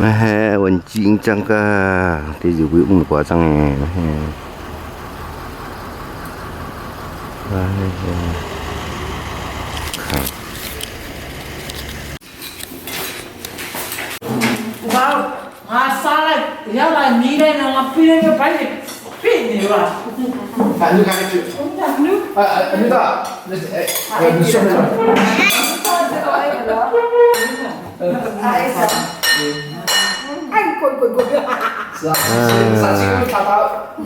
He wan ching chang ka ti ju bi um kwa chang e he.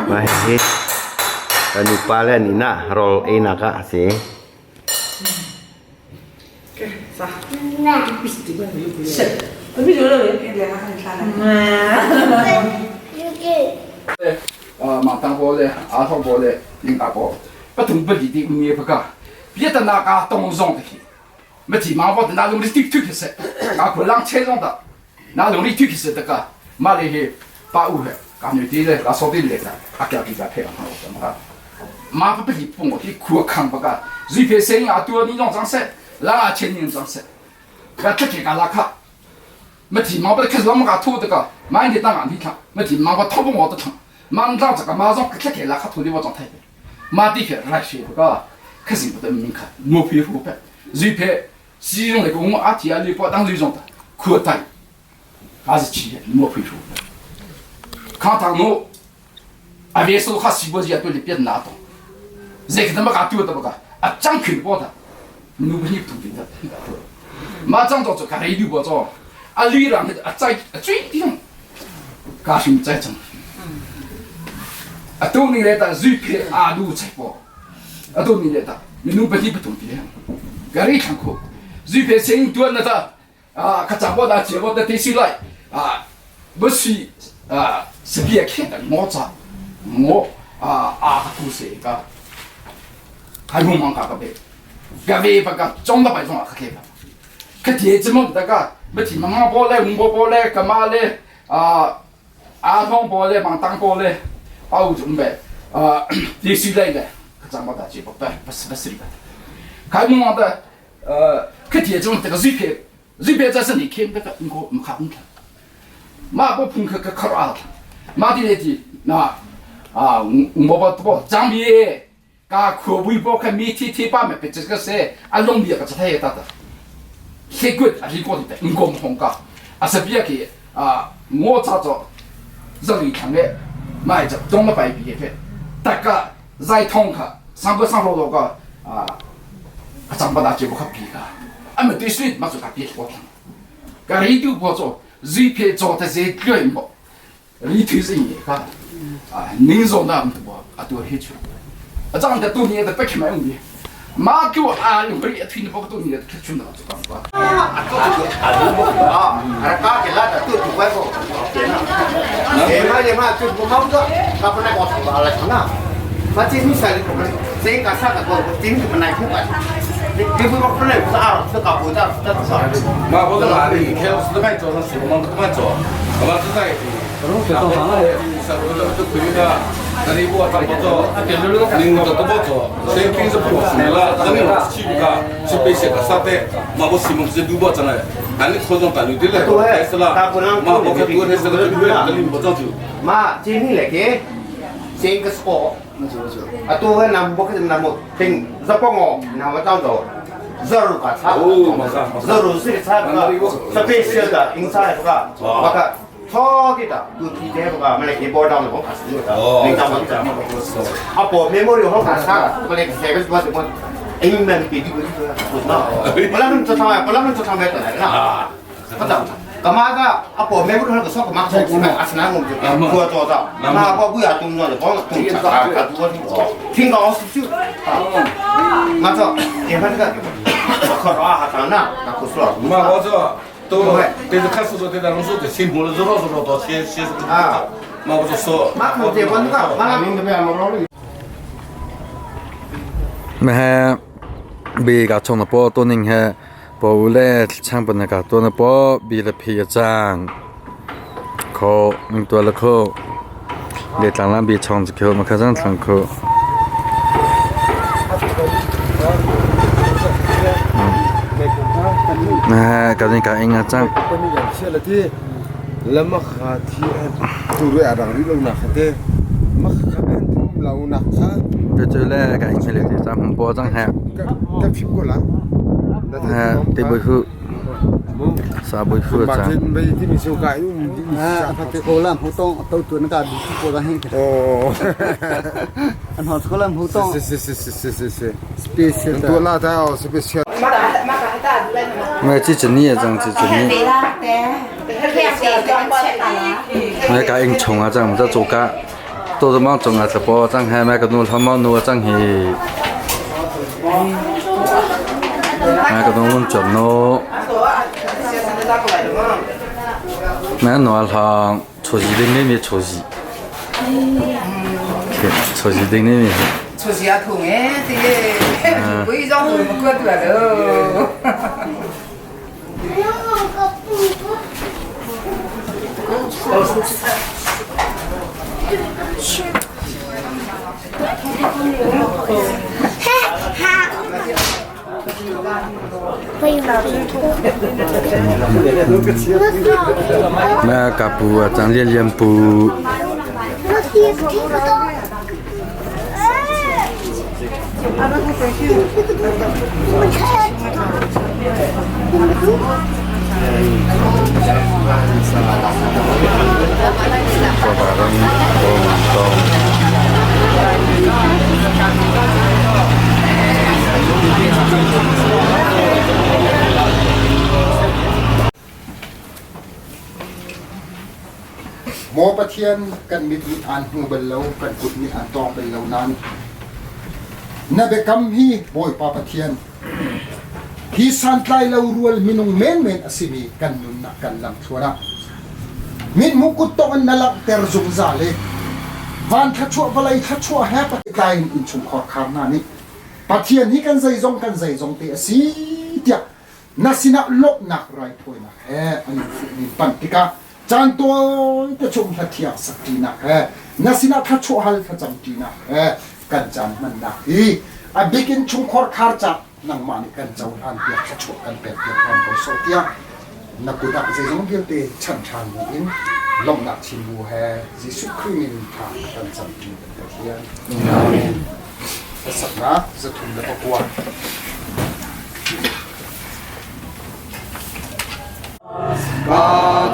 Mah hihi kan upa le an inn ah rawl einak ah a si. Mangtang pawl le aa pawl le lingka pawl pathum pali ti um nge phaka piatana ka tong zong te khi ma thi ma bo na lung ri tik thuk hi se ka khu lang che zong da na lung ri thuk hi se ta ka ma le he pa u he ka nu ti le ka so ti le ka akya ki ka phe ha ka ma pa pali pung ki khua khang pa ka zui phe seng a tu ni long chang se la a chen ni chang se ka thake ka la kha ma thi ma pa khe zong ka thu ta ka ma ni tang an hi tha ma thi ma pa tho bo ta tha ma zang ka ma zong ka thake la kha thu ni wa chang thai ma ti khe rai she ka kha sing pa ta min kha mo phi hu pe zui phe si jong le ko a thi a li po dang zui jong ta khua tai ka zi chi mo phi hu khang thang no a ve so kha si bo ji a tu le pian na to ze kha ma ka tu ta ba ka a chang khil po ta nu bi tu ti ta ma chang to ka rei du bo cho a li rang a chai a chui ti ka hrim chai chang a tu ni le ta zui phe a du chai po a tu ni le ta minu pahnih pathum ti ka ri thang khu zui phe sing tuan na ta a kha chang bo da che bo da te si lai a bu si a sabia khe da ngo cha ngo a a ka tu se ka khai mu mang ka ka be ka be pa ka chong da bai zong a kha ke ba ka tie chi mo da ka ma thi ma ma bo le um bo bo le ka ma le a a thong bo le mang tang bo le pau chung be a ti si lai le ka chang ba da chi ba ba ba si ba khai mu mang da 可铁中这个水片，水片这是你看这个你个唔看唔看，马不碰可可可啊，马的那的那啊，我不不张边，噶可微博看媒体贴把没被这个谁啊弄的个这太大的，黑滚啊你过的，唔讲红噶，啊是别个啊，我咋着热里看的，买着装了白皮的，大家在通克上个上路多个啊。啊，长不大就不可比个，啊么对水没做个别过头，搿里头不做，水片做的是个么，里头是盐个，啊，人做那么多，啊都黑去，啊，长得多年的不吃没问题，马狗啊，用不一推你包个多年的吃去那做干嘛？啊，啊，加起来就对关个，你妈你妈就不好个，他不来我头来了，ma chi mi sa li ko se ka sa ka ko tin ko na ku ka 你不不能是啊，是搞不到，这是。嘛，我是哪里？开始都卖做，上我们都卖做，我们只在。都可以的，那你我怎么做？你我都不做，谁平时不是了？那你我去不个，去背些个啥的？嘛，我西门子路不真的，那你科长大牛的嘞，开始了，嘛，我看多开始了，那你不做就。嘛，今天来个，先个 sport，啊，多个南部个南部，听日本哦，南部当做。热肉个差，热肉是差个，特别是个饮茶个，我个。超的的，都提前不个，没来给包装的，我卡死的，你知道吗？啊，保面膜的好卡啥个，我来三个是多什么？英文比的不是不是，不然们做汤啊，不然们做汤来得来了，不懂。干嘛个？啊，保面膜的那个说干嘛？阿是哪我们就做做的，那我不要动作的，光动作啊，多听讲是就，马总，你看这个，可着啊，还长呢，那可说了。嘛，我这。都，但是看书的对咱来说，就辛苦了，热闹热闹到先先啊，那我就说， mà ha bị cả chồng nó bỏ tôi nên ha bỏ lẽ chàng bên này cả tôi nó bỏ bị là phi chàng khó mình tôi là khó để thằng làm bị chồng thì kêu mà khá rằng thằng khó nè cái gì cái anh chàng. Le mak kha thi tu re a rang rih lo nak kha te mak kha phen thum lo nak kha. Te chu le ka ing le te chang bo chang he. Ka phim ko la. He te boi hu. Sa boi hu chang. Bai ti mi su ka um ko lam hu tong to tu na ka bi ko la heng. Oh. An ho ko lam hu tong. Si si si si si si. Special. Tu la ta special. Mai chi chani chang chi chani. Mai ka ing chung a chang cha chu ka to to mang chung a cha po chang he mai ka nu thlam mau nu chang hi. Mai ka nu lun chom no. Mai no thang chu ji ding ne mi chu ji. Chu ji ding ne mi. 出去也痛哎，对，不一张都没过多了。 Mai ka pu a chang lian lian pu. Ko ba ram ko man tong. Maw Pathian kan mit nih aan hmu bal lo, kan kut nih aan tawng bal lo nain na biakam hi Bawipa Pathian hi santlai lo rual minung menmen a simi kan nunnak kan lamthluan ah mithmuh kuttok in na langhter zungzal i van thluachuah vawlei thluachuah he tlai in innchungkhar khar hna nih Pathian hi kan zeizong kan zeizong te a si tiah na sinah lawmhnak raithawinak he an in fuhmi panh tikah caan tawite chung hlathiang sak ṭinak he na sinah thluachuah hal thlacam ṭinak he kan caan hmannak hi a bik in chungkhar khar ca nangmah nih kan cohlan piak thluachuah kan pek piak hram ko sawh tiah na kut ah zeizong vialte chanh ṭhan bu in lawmhnak chim bu he Jesuh Khrih min tha kan cam ṭi kan Pathian. Amen. Saknak 309. Ka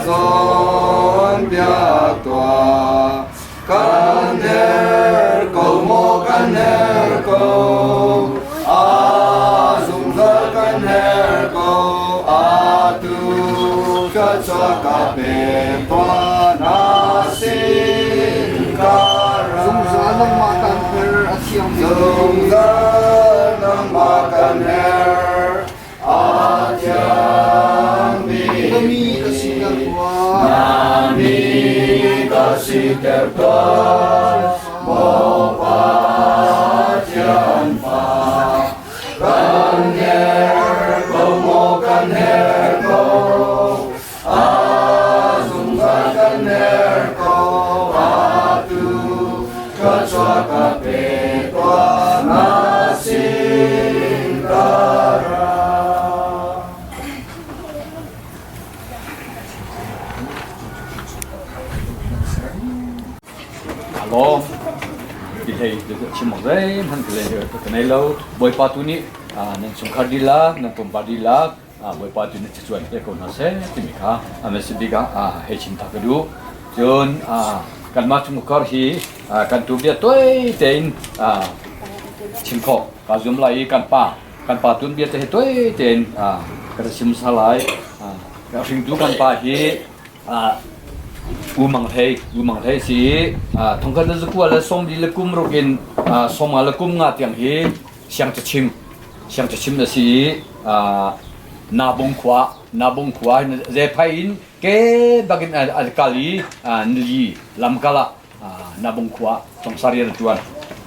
cawnpiak tuah, kan her ko maw kan her ko, a zungzal kan her ko, atu ka chuah ka pe tuah na sin ka ra. Zungzal nangmah kan her a thiang bik. Zungzal nangmah kan her a thiang bik. Na mi ka siter tuah. Na mi ka siter tuah, maw Pathian fa. Kan her ko maw kan her ko, a zungzal kan her ko, atu ka chuah ka pe tuah na sin ka ra. Alo, ti hei chim awk zeihmanh ka le ka nei lo. Bawipa tu nih nan chungkhar dihlak, nan pumpak dihlak Bawipa tu nih cacuan pe ko hna seh timi kha a message bik ah hei chim ta ka duh. Cun kanmah chungkhar hi kan tu bia tuai tein chim khawh kaa zuam lai i kan pa kan pa tuan bia te hi tuai tein ka chim sa lai. Hringtu kan pa hi U Mang Hlei, U Mang Hlei si i thongkhat le zakua le sawmli le kum ruk in sawmnga le kum nga tiang hi siangcachim siangcachim na si i Nabung khua Nabung khua Zephai in ke bakin an kal i nili lamkal ah Nabung khua Tongsari an tuan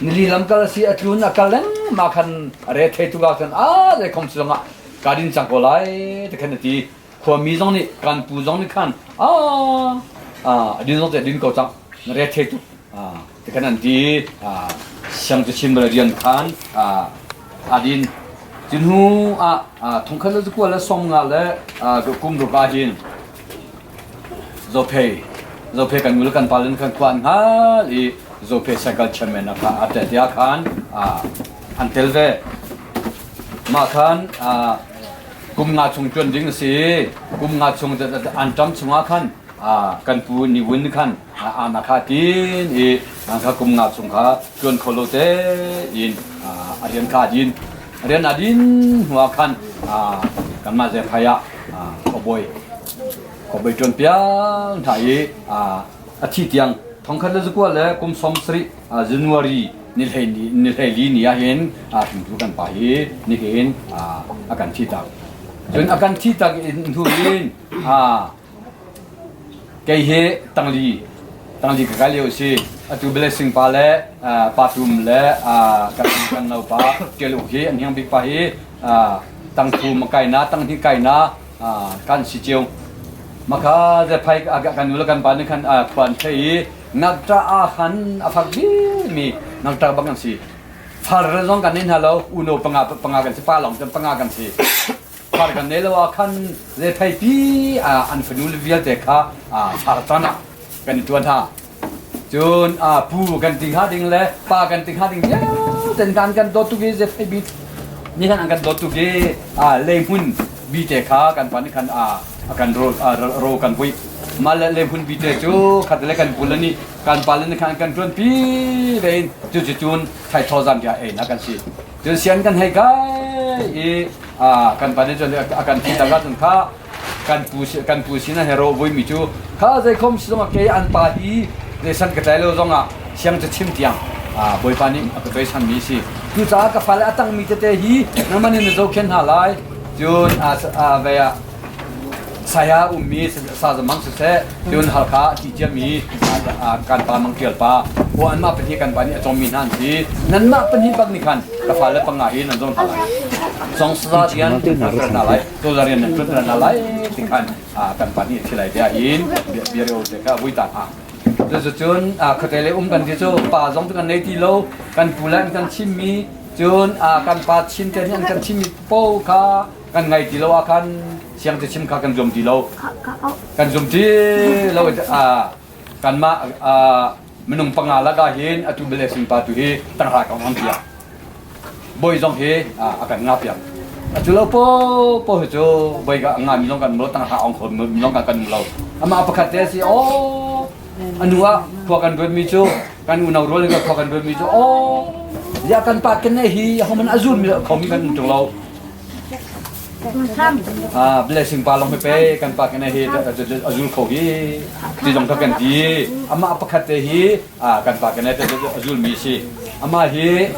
nili lamkal si a tlun a kal lengmang khan a re thei tu ka khan a zei khom si zongah ka din cang ko lai ti khan a ti khuami zong nih kan pu zong nih khan a a din zong te din ko cang na re thei tuk ti khan an ti siang cu chim rian khan a din cu hnu ah thongkhat le zakua le sawm nga le kum ruk ah hin. Zophei Zophei kan nu le kan pa len khan khua an hngal i Zophei cycle chairman kha a tel tiah khan an tel ve. Mah khan kum nga chung ṭuan ding a si i kum nga chung an ṭam chungah khan kan pu Ni Wun khan ana kha tin i kha kum nga chung kha ṭuan kho lo tein a rian kha a din. Rian a din hnuah khan kanmah Zephai ah khuabawi khuabawi ṭuan piak hna i a thi tiang thongkhat le zakua le kum 70 January ni hleili ni ah hin hringtu kan pa hi nihin a kan thi tak. Cun a kan thi tak hnu in kei hi tangli tangli ka kai lio a si. Atu blessing pa le pa tum le kan kan no pa Tial Uk hi an hiang bik pa hi tang thum kai na tang hnih kai na kan si cio. Maka zephai kan nu le kan pa nih khan khuan thei i ngakṭah ah khan a fak bikmi ngakṭah bak an si. Far zong kan nei hna lo, uno panga panga kan si, pa lawng cun panga kan si. Far kan nei lo ah khan zepheipi an fanu le vialte kha far can ah kan i ṭuan hna. Cun pu kan ti hnga ding le pa kan ti hnga ding vialte kan kan dawt tuk i zephei bi nih khan an kan dawt tuk i leihmun bite kha kan pa nih khan a kan ro kan vui. Mah le leihmun bite cu khat le kan pul nih kan pa le nih khan kan ṭuanpi ve in cuticun thaithaw zan bia ei na kan si. Cun sian kan hei kai i kan pa nih cun a kan thi tak ahcun kha kan pu kan pu sin ah hero vui mi cu kha zeikhom si zongah kei an pa hi zeisan ka tlai lo zongah siang cu chim tiang Bawipa nih a ka toisan mi si. Cucaah ka fale a tangmi tete hi nangmah nih na zohkhenh hna lai. Cun ve ah saya ummi sazamang siseh cun Halkha a ti ciami kan pa Mang Tial pa o anmah pahnih kan pa nih a cawmmi hna an si. Nanmah pahnih bak nih khan ka fale panga hi nan zong hna lai. Song saza rian nan ṭuan hna lai, cozah rian nan ṭuan hna lai ti khan kan pa nih a thi lai tiah in bia reo te kha vui ta hna. Cucun khuate le um kan ti cu pa zong cu kan nei ti lo, kan pu le an kan chimmi cun kan pa chin te nih an kan chimmi paoh kha kan ngai ti lo ah khan siang cachim kha kan zum ti lo. Kan zum ti lo kanmah minung panga lakah hin atu blessing pa tu hi tanghra ka ngam piak. Bawi zong hi a kan nga piak. Atu lo po po hi cu bawi ka nga mi zong kan lo tanghra ong kho mi zong kan lo. Amah pakhat te si o anu ah khua kan ruat mi cu kan unau rual in khua kan ruat mi cu o ya kan pa kan ne hi homan azun mi kho mi kan um tung lo. Blessing pa lawng hi pe kan pa kan hi azul kho hi ti zong kha kan ti. Amah pakhat te hi kan pa kan azul mi si. Amah hi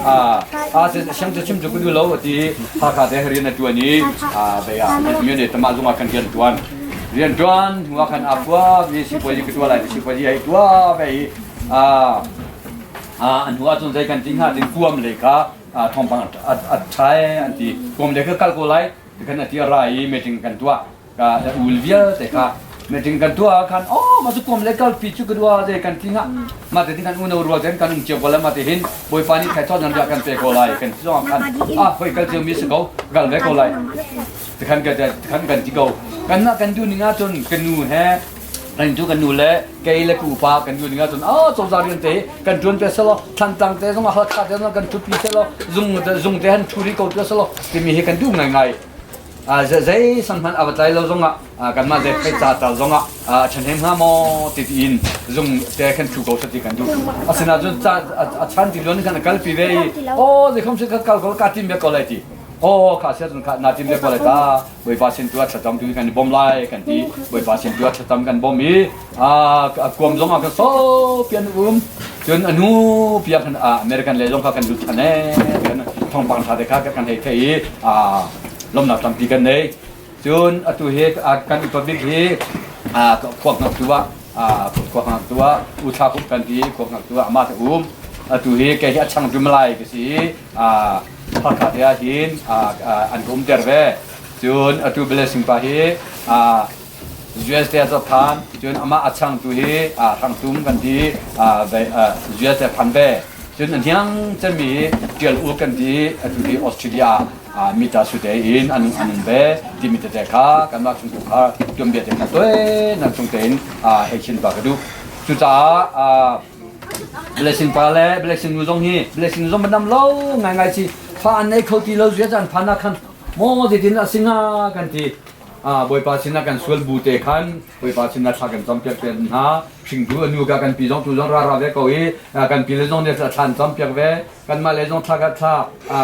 siang cu chim cu ka duh lo ti Hakha te rian a tuan i bei ah mi ne tamah zungah kan rian tuan. Rian tuan hnu ah khan a fua mi sipuazi ka tua lai sipuazi hei tua ve i a hnu ah cun zei kan ti hnga tin kuam lei kha thawngpang a ṭha an ti. Kuam le ka kal ko lai kan ti a ra i meeting kan tuah ka ul vialte kha meeting kan tuah khan oh ma cu kuam le kal pi cu ka dua de kan ti nga ma te kan uno rual ten kan um cio ko la ma te hin Bawipa nih thai nan ria kan pe ko lai kan ti zong khan ah hoi kal cio mi si ko kal ve ko lai tikhan kan tikhan kan ti ko kan na kan du ning ah cun kan nu he kan cu kan nu le kei le ku pa kan nu ning ahcun oh cozah rian te kan ṭuan te selaw Thlantlang te zong Halkha te zong kan ṭhupi selaw zung zung te han ṭhu rih ko te selaw timi hi kan duh ngaingai. Zei sang hmanh a va tlai lo zongah kanmah zei phei ca tal zongah ṭhahnem hnga maw ti tiin zung te khan ṭhu ko ti kan duh. Asinain cun a chan ti luan khan a kalpi ve i oh zeikhom si ka kal ko ka tim bia ko lai ti. Oh kha sia cun kha na tim bia ko lai ta. Bawipa sin tu ah thlacam tu kan i bawm lai kan ti. Bawipa sin tu ah thlacam kan bawm i kuam zong ah kan so pian um. Cun a hnu piak kan American le zong kha kan lut than ee kan thawngpang tha te kha kan hei thei i lawmnak tampi kan nei. Cun atu hi kan upa bik hi khuak ngak tu ah khuak ngak tu ah u thla kup kan ti khuak ngak tu ah amah te um. Atu hi kei hi a chang tum lai ka si i Hakha te ah hin an ka umter ve. Cun atu blessing pa hi US te a phan. Cun amah a changtu hi Hrangtum kan ti US te phan ve. Cun a hniang cemmi hi Tial U kan ti atu hi Australia. mita su te in an an um ve timi tete kha kanmah chungkhar tuanbia te kha toi nan chung tein hei chin pa ka duh. Cucaah blessing pa le blessing nu zong hi blessing nu zong banam lo ngai ngai si fa an nei kho ti lo zia caan phan ah khan maw zeitin a singa kan ti. Bawipa sinah kan sual bu te khan Bawipa sinah thla kan campiak te hna. Hringtu a nu ka kan pi zong tu zong ra ra ve ko i kan pi le zong nih thla an campiak ve. Kanmah le zong thla kan thla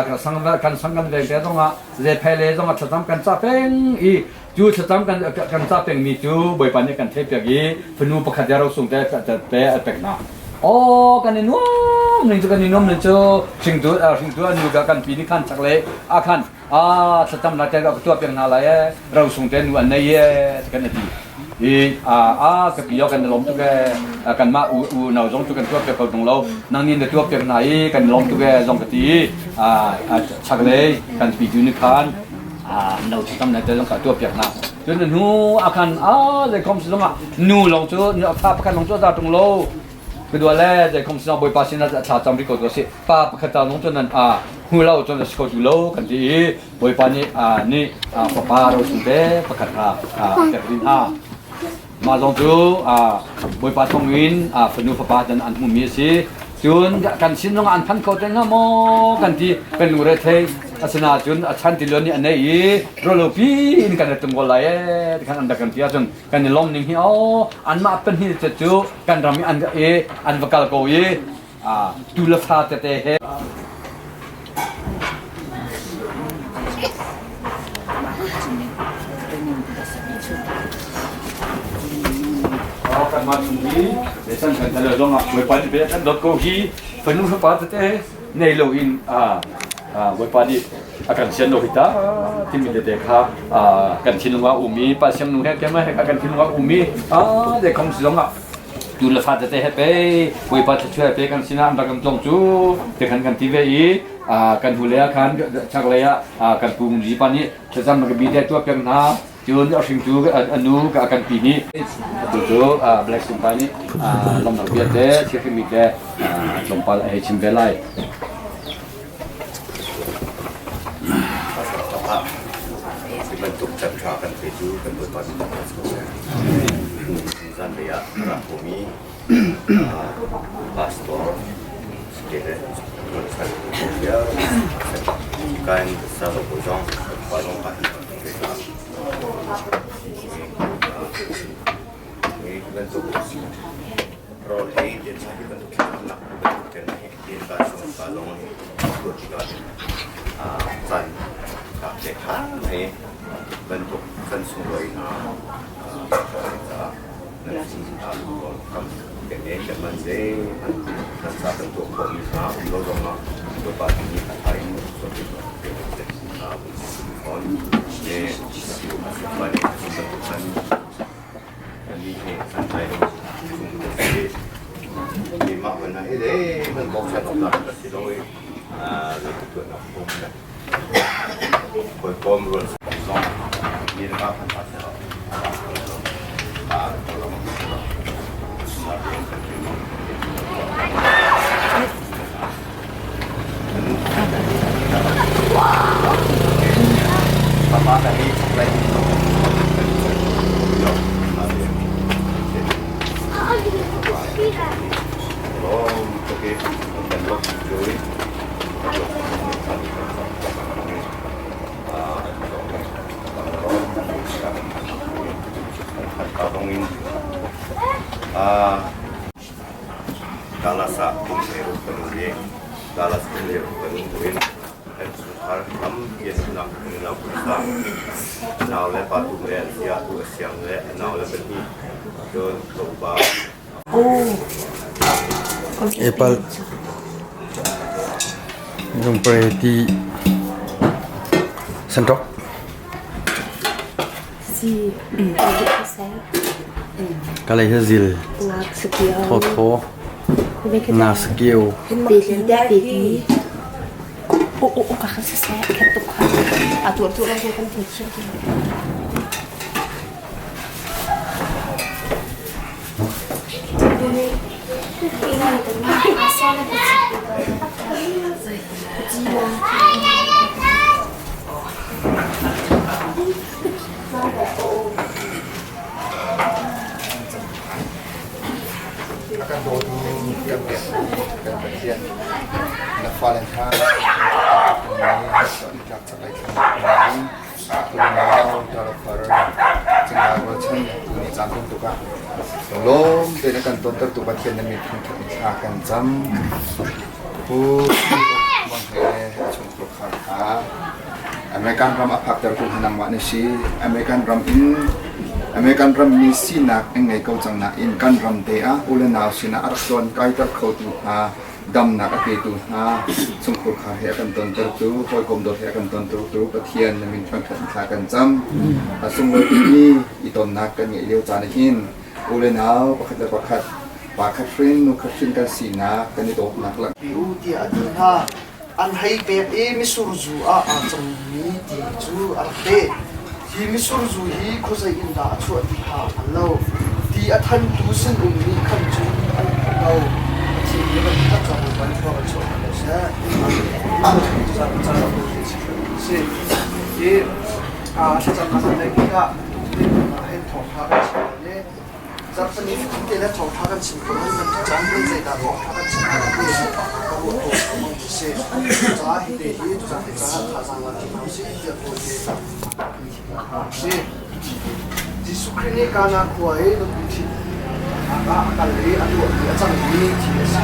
kan sang kan sang kan veng te zong ah zephe le zong ah thlacam kan ca peng i cu thlacam kan kan ca peng mi cu Bawipa nih kan theihpiak i fanu pakhat ya rosung te te a pek hna. Aw kan i nuam ning cu kan i nuam ning cu hringtu hringtu a nu ka kan pi nih khan chak le a khan a thlacam na te ka tuah piak hna lai e rosung te nu an nei e kan ti i a a ka pi kan lawm tuk e kanmah u u nau zong cu kan tuah piak ko tung lo nang nih na tuah piak hna i kan lawm tuk e zong ka ti i a chaklei kan pi tu nih khan a no thlacam na te zong ka tuah piak hna. Cun hnu a khan a zeikhom si zongah nu lawng cu fa pakhat lawng cu a za tung lo ka dua le zeikhom si zong Bawipa sinah thla cam rih ko tu a si. Pa pakhat ta lawng cu nan a hmu lo cun a si kho tu lo kan ti i Bawipa nih nih fapa rosun te pakhat kha a pek rih hna. Mah zong cu Bawipa thawngin fanu fapa dan an hmumi a si. Cun kan sin zongah an phan kho te hnga maw kan ti kan lungre thei. Asinain a chan ti luan nih a nei i ruahlopi in kan i tum ko lai ee ti khan an rak kan ti ahcun kan i lawm ning hi aw anmah pahnih te cu kan ram i an i an va kal ko i tu le fa tete he. Kanmah chung hi san kan talo zong ah Bawipa nih kan dawt ko hi fanu fapa tete nei lo in Bawipa nih a kan sian lo hi ta timi tete kha kan thinlung ah um i pa siang nu he kema he kan thinlung ah um i le khom si zong ah tu le fa tete he pe Bawipa thluachuah pe kan sinah an rak kan tlong cu te khan kan ti ve i kan hnu lei ah khan chaklei ah kan pu Ngun pa nih thlacam ka bi te tuah piak hna. Cun a hringtu a nu a kan pi nih atu cu Black Simpai nih lawmhnak bia te thilhrimi te tlawmpal a hei chim ve lai. Hi bantuk can ṭha kan pe cu kan Bawipa min in si ko seh. Zanlei ah a ra khomi pastor Sike Rualchan Kain Salo Bawi zong pa zong ka hi ve hna. Hi bantuk rawl ei den hi bantuk thlacamnak bantuk ten hi den ka chung ka zong hi tuah tikah caan ka pek ha hei bantuk kan sunglawi hna caah Dallas ah kum hleiruk kan um i Dallas kum hleiruk kan um buin kan chungkhar tampi an umnak nau pumsa nau le pa tu le an sia tu a siang le a nau le pahnih cun ka upa. Apple lungpre ti sanṭok. Ka lei hi zil thawthaw nga sakio. A kan dawtu kan kan Pathian na fale hna tlak chak lai thla developer cingla rualchan tu nih caan tum tuk ah lawm te na kan tonter tu Pathian na min thangthat thla kan cam pu bang he chungkhur khar kha American ram a phakter tu hi nangmah na si American ram in American ram mi sinak an ngei ko cang nain kan ram te ah u le nau sinah a rak tlawn kaiter kho tu hna damnak a petu hna chungkhur khar he a kan tontertu hawikom dawt he a kan tontertu Pathian na min thangṭhat thla kan cam a sunglawi bikmi i tonnak kan ngeih lio caan hin u le nau pakhat le pakhat pa khat hrin nu khat hrin kan sinak kan i dawtnak lang Pi u tiah a ti hna. An hei pek i mitsur zu ah aa cangmi ti cu a rak pek. Hi mitsur zu hi khuazei in dah a chuah ti kha a hngal lo. Ti a thantu sinum nih khan cun an hngalh lo. Pathian nih van khat ca Bawipa nih khua kan chuah hna ko seh. Si. Hi thlacamnak kan neih tikah hin thawngṭha kan chim i Zarhpini te le thawngṭha kan chim ko nan caan kan zeidah thawngṭha kan chim ko ti ka ruah ko mang si. Cucaah hi te hi tuzaan te caah thazaang lan ti hna usih tiah kawl te si. Jesuh Khrih nih Kana khua i nupi ṭhit ah a kal i a tuahmi a cangmi thil a si.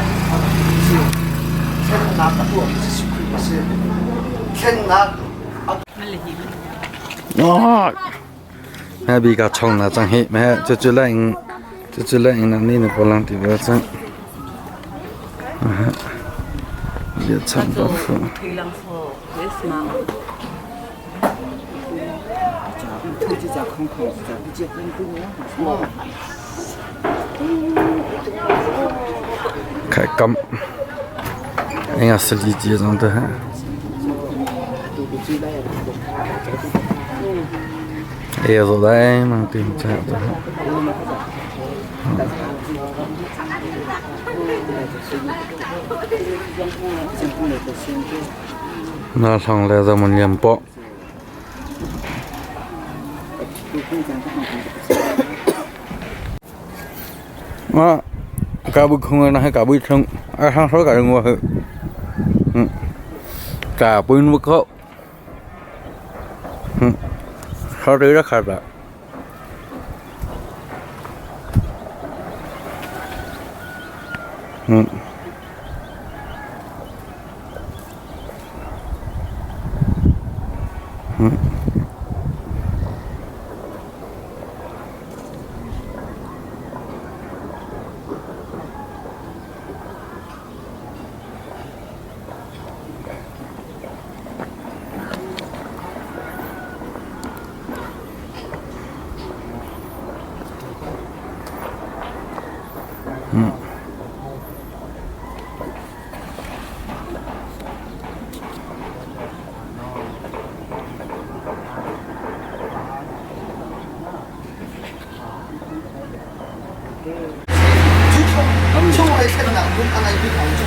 Thlennak a tuahmi Jesuh Khrih a si. Thlennak a Meh bi ka chong na chang hi meh cu cu la ing cu cu la ing nang ni na polang ti ba chang ya chang ba fu khai kam enga sali ji jong ta ha e zo dai mang tin cha ta na thong le za mun liam po Ma ka bu khung na ka bu thung a hang so ka ngo hu ka bu nu ko so ri ra kha da Chunglei thlennak hmun a ngeimi kong cu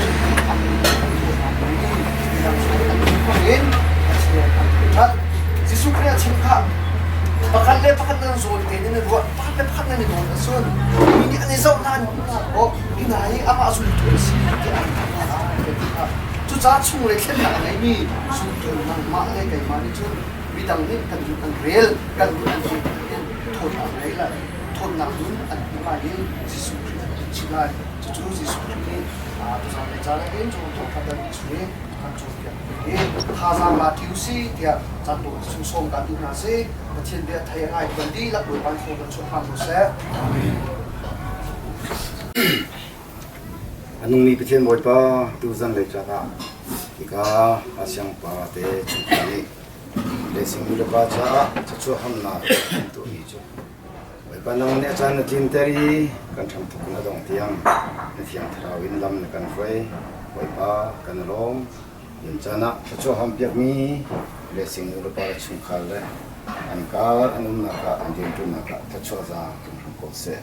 Jesuh Khrih a chim kha pakhat le pakhat nan zawn te nan i ruah pakhat le pakhat nan i dawn ahcun mi nih an i zoh hna an hmuh hna kaw hi hna hi amah zultu an si tiah an ti hna lai. Cucaah chunglei thlennak a ngeimi zultu nangmah le keimah nih cun midang nih kan duh an rel kan duh an rel in thawtnak ngei lai thawtnak nun an hmu lai i Jesuh Khrih an theih chih lai. Cucu Jesuh Khrih nih tuzaan le caan ah hin cu thawngṭha kan chung i kan cawnpiak i thazaang la ti usih tiah caan dawh chung sawm kan duh hna si. Pathian bia thei a ngai kan dihlak Bawipa nih thaw kan chuah hram ko seh. A nungmi Pathian Bawipa tuzan lei tlak ah hika siangpa te chungkhar nih blessing nu le pa caah thluachuah hamnak an tuahmi cu Bawipa nang nih a caan na tlinter i kan hramthawk in a dongh tiang na Thiang Thlarau in lam na kan hruai. Bawipa kan i lawm. Nin caan ah thluachuah hampiakmi blessing nu le pa le chungkhar le an kar an umnak ah an rianṭuannak ah thluachuah za kan hram ko seh.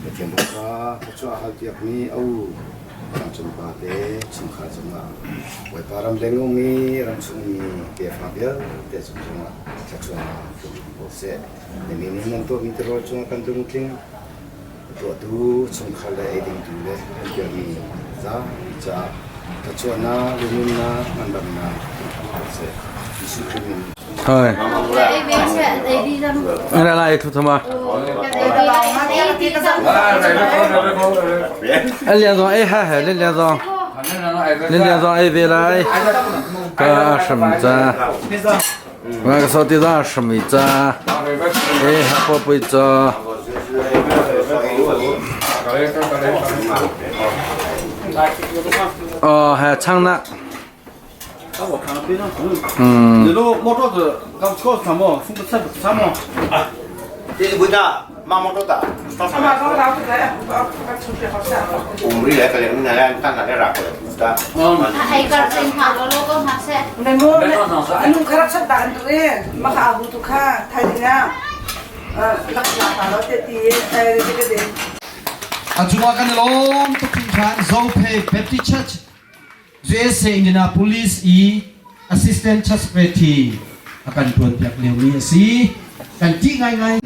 Pathian Bawipa thluachuah halpiakmi a u. Tlangcung pa te chungkhar cungah Bawipa ramleng ummi ramchung mi tefa vialte cung zongah thluachuahnak tlung hram ko seh. Na min in nan tuahmi tirawl cungah kan lungtling tuahtu chungkhar le eidingtu le kan pialmi zapi caah thluachuahnak, lununnak, ngandamnak tlung hram ko seh. Jesuh Khrih min. Hai. Ana lai thu thama. Lian zong ei ha he lian zong. Lian zong ei ve lai. Ka sham cha. Nga ka so ti za sham i cha. E ha po pui cha. Oh, ha chang na. 嗯，你都毛桌子，刚敲什么？送个菜不菜吗？这不大，妈妈多大？我们来个人来干哪来拉过来，是吧？ Ay ka rin ha lo lo ko ha se. ในโม่นุ่งคารับชัดตานตัวเองมาขาหูตุค่าไทยเนี่ยลักษณะเราเตตีไทยเด็กเด็ก A cungah kan i lawm tuk hringhran Zophei Baptist Church USA Indianapolis i Assistant Church Secretary a kan tuanpiak liomi a si. Kan ṭih ngaingai.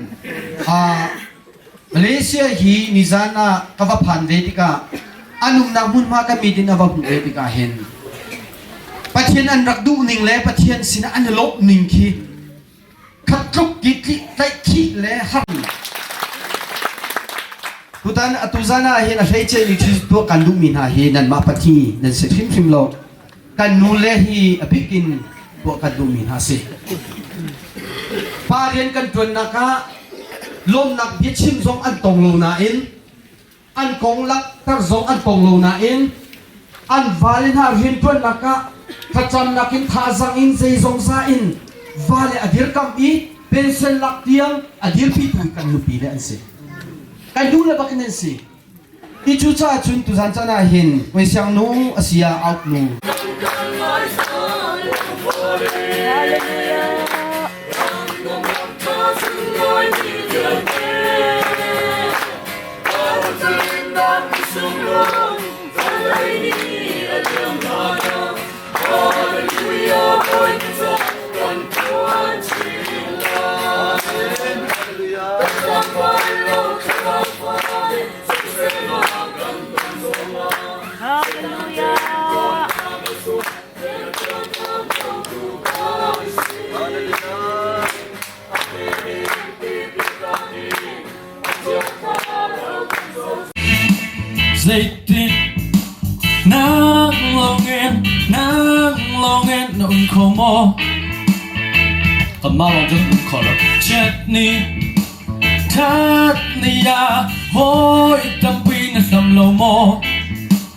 Malaysia hi nizan ah ka va phan ve tikah an umnak hmunhma kan meeting a va hmuh ve tikah hin Pathian an rak duh ning le Pathian sinah an i lawmh ning khi khat tluk ki tlaihkhih le har. Tutan atu zan ah hin a hleice mi thil tuah kan duhmi hna hi nanmah pahnih nan si hrimhrim lo. Kan nu le hi a bik in tuah kan duhmi hna si. Pa rian kan ṭuannak ah lawmnak biachim zong an tong lo nain an kong langhter zong an tong lo nain an vale hna rianṭuannak ah thlacamnak in thazaang in zeizong za in vale a dirkamh i pension lak tiang a dirpitu kan nupi le an si. Kan nu le bak in an si. Ti cu caah cun tuzan caan ah hin Kuaisiang nu a si ah Auk nu. Zeitin nang lawngin nang lawngin na um kho maw? Kanmah lawng cun um kho lo. Chet ni that ni ah hawi tampi na hlam lo maw?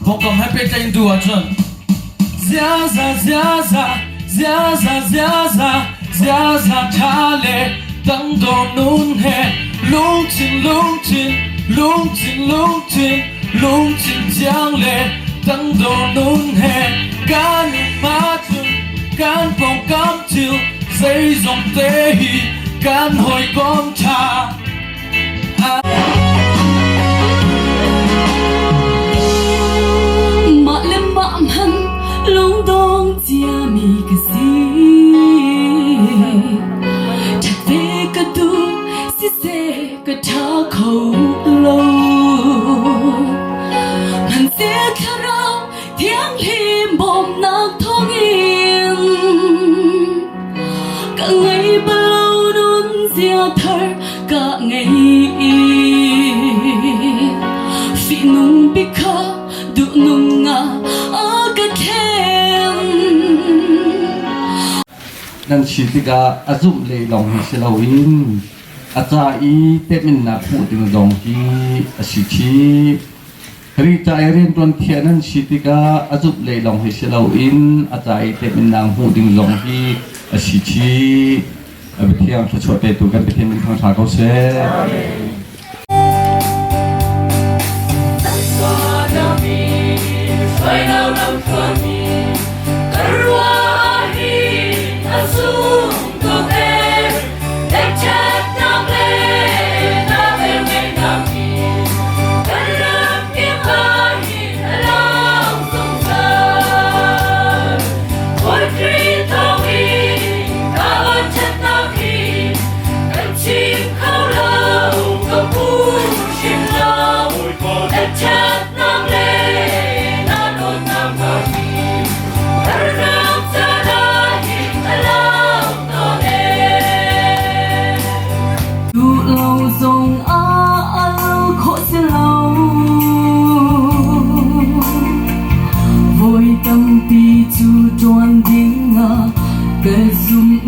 Pawngkam he pehtlaih in tu ahcun ziaza ziaza ziaza ziaza ziaza ṭha le tangdor nun he lungthin lungthin lungthin lungthin lungthin thiang le tangdor nun he kan ma cun kan pawngkam thil zeizong te hi kan hawikom ṭha. Mah le mah hman lungdong ciami ka si. Ṭhat ve ka duh siseh ka ṭha kho lo. Hmanhseh thlarau thianghlim bawmhnak thawngin ka ngei bal lo nun zia thar ka ngei. Fihnung bik kha duhnung ah a ka thlen. Nan si tikah a zumh lei lawng hi si loin a ca i teminnak hmuh ding zong hi a si chih. Rita i rianṭuan thiah nan si tikah a zumh lei lawng hi si loin a ca i teminnak hmuh ding zong hi a si chih. A biathiang thluachuah petu kan Pathian min thangṭha ko seh.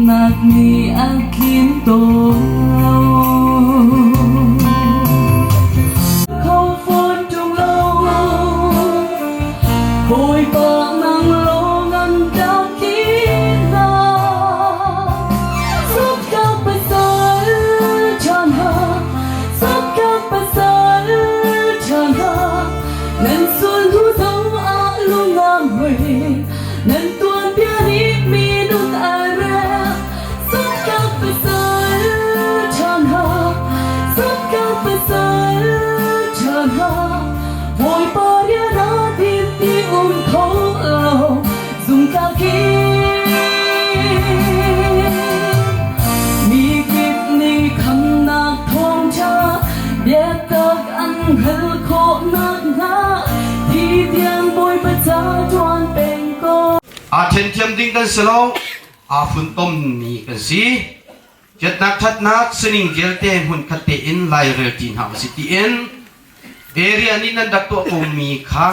Dawtnak nih a tlin tawn lo. Kho fawn ṭung lo. Bawipa nang lawng an ka tlinnak. Suk ka pasal ṭha hna, suk ka pasal ṭha hna, nan sulhu zong ah lung a hmui, nan tuanbia nih minung a rek. Suk ka pasal ṭha hna, suk ka pasal ṭha hna, Bawipa rian ah din ti um kho lo, zungtlak in. Mi kip nih khamnak thawngṭha biatak an hngalh khawh nakhnga thi tiang Bawipa ca ṭuan peng ko. Aa ṭhenthiam ding kan si lo, aa funtommi kan si. Chiatnak ṭhatnak sining vialte hmunkhat tein lairel ṭi hna usih tiin area nih nan rak tuah komi kha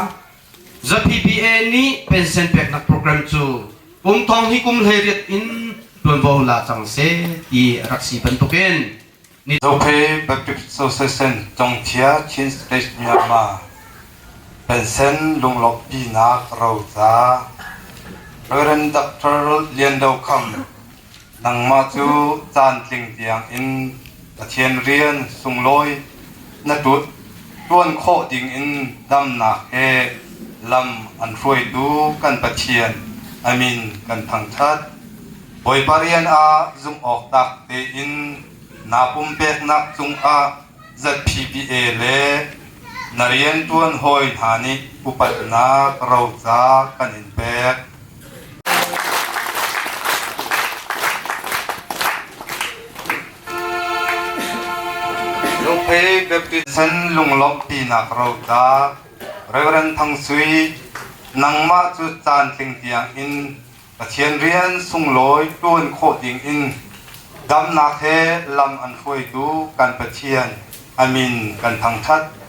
ZPPA nih pension peknak program cu kum thong hi kum 18 in tuanvo la cang seh ti a rak si bantukin ni Zophei Baptist Association Congthia Chin State Myanmar pension lunglawmhpinak roca Reverend Dr. Lian Do Kham nangmah cu caan tling tiang in Pathian rian sunglawi na ṭuan khawh dingin damnak he lam an hruaitu kan Pathian a min kan thangṭhat. Bawipa rian ah zumhawktlak tein naa pumpeknak cungah ZPPA le na rianṭuan hawi hna nih upatnak roca kan in pek. Lungphei Baptist San lunglawmhpinak roca Reverend Thang Sui, nangmah cu caan tling tiang in Pathian rian sunglawi ṭuan khawh ding in damnak he lam an hruaitu kan Pathian a min kan thangṭhat.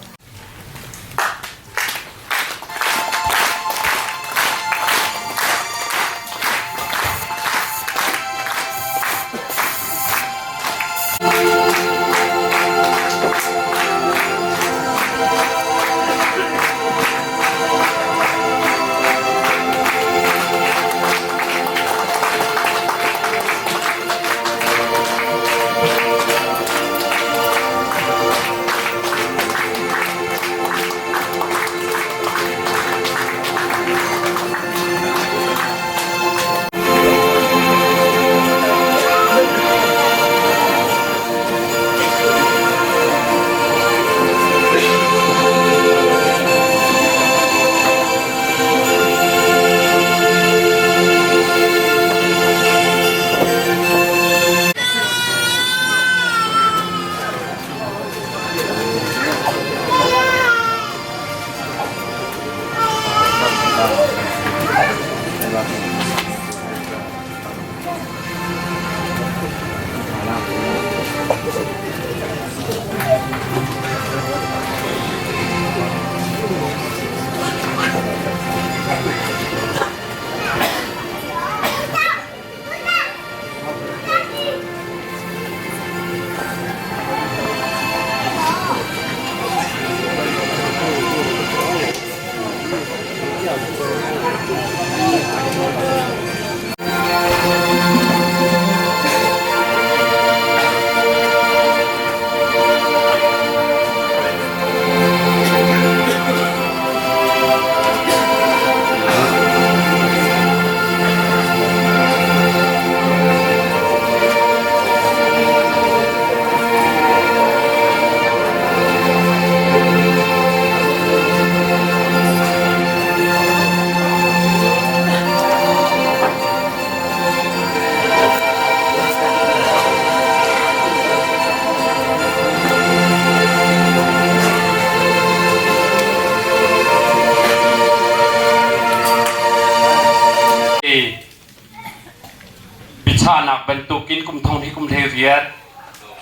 Biachahnak bantukin kum thong hi kum 18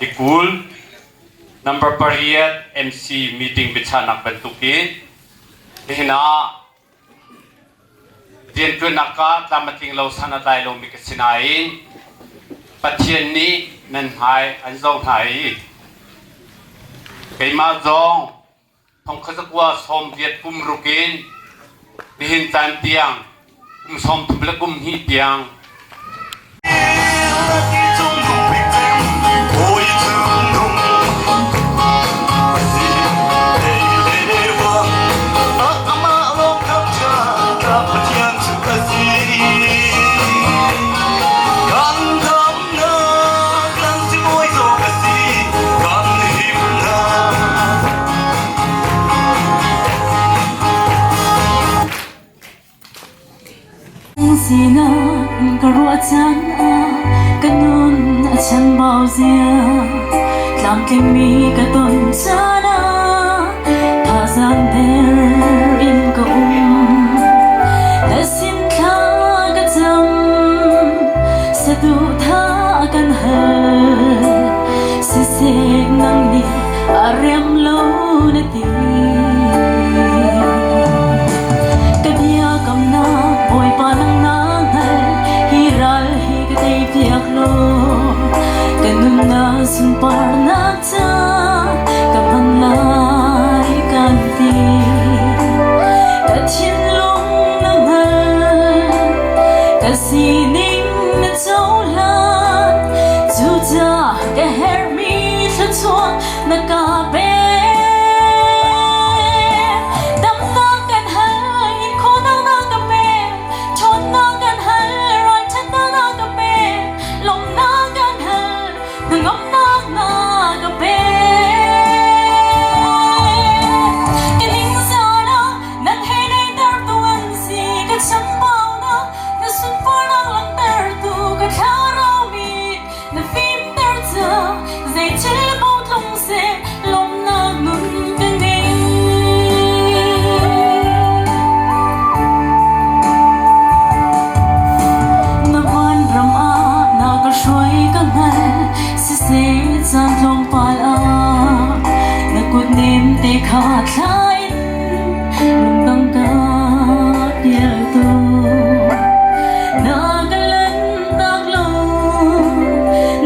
ti 20 number 8 MC meeting biachahnak bantukin nihin ah rianṭuannak ah tlam a tling lo san a tlai lomi ka si nain. Pathian nih nan hmai an zoh hna i keimah zong thongkhat zakua sawmriat kum ruk in nihin caan tiang kum 30 le kum hnih tiang. Sinak ka ruah caan ah ka nun a chambau zia, tlamtlingmi ka ton caan ah thazaang der in ka um. Na sin thla ka cam, saduhthah kan hal, siseh nang nih a rem lo na ti. Ka biakamnak Bawipa nang na hngal, hi ral hi ka tei piak law, ka nunnak sunparnak ca ka hman lai kan ti. Ka thinlung na hngal, ka sining na cohlan, cucaah ka herhmi thluachuah na ka pek. Damnak kan hal, in khawhnak na ka pek, ṭhawnnak kan hal, ralṭhatnak na ka pek, lawmhnak kan hal, hnangamnak na ka pek. Ka ningzahnak nan hei neihtertu an si, ka chambaunak na sunparnak langhtertu, ka thlarau mit na fimter cang, zei thil paoh tlung seh, lawmhnak nun ka ngei. Na vanram ah na ka hruai ka hngal, siseh caan tlawmpal ah na kut nem te kha thla in lungdang ka pial tu. Na ka lanhtak lo,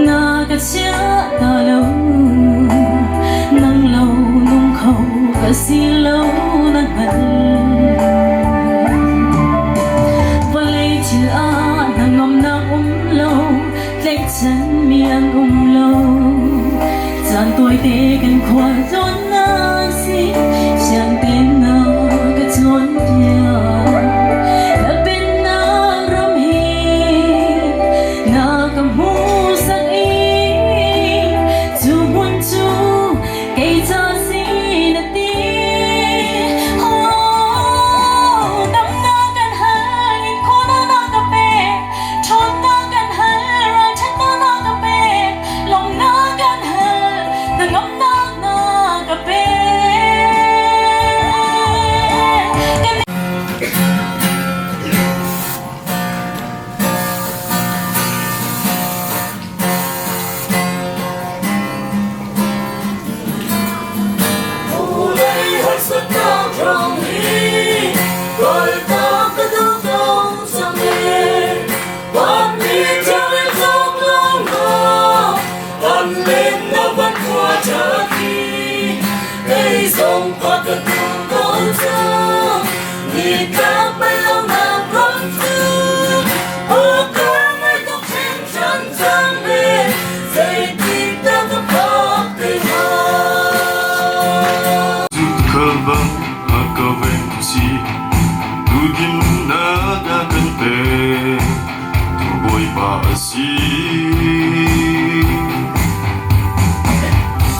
na ka chiah ta lo, nang lo nung kho ka si lo na hngal. Vawlei thil ah hnangamnak um lo, tlaihchan mi an um lo. Caan tawite kan khual tlawnnak si, siang tein na ka cawnpiak. Na pennak ram hi na ka hmuhsak i cu hmun cu kei ca si na ti. Oh, damnak kan hal, in khawhnak na ka pek, ṭhawnnak kan hal, ralṭhatnak na ka pek, lawmhnak kan hal, hnangamnak na ka pek.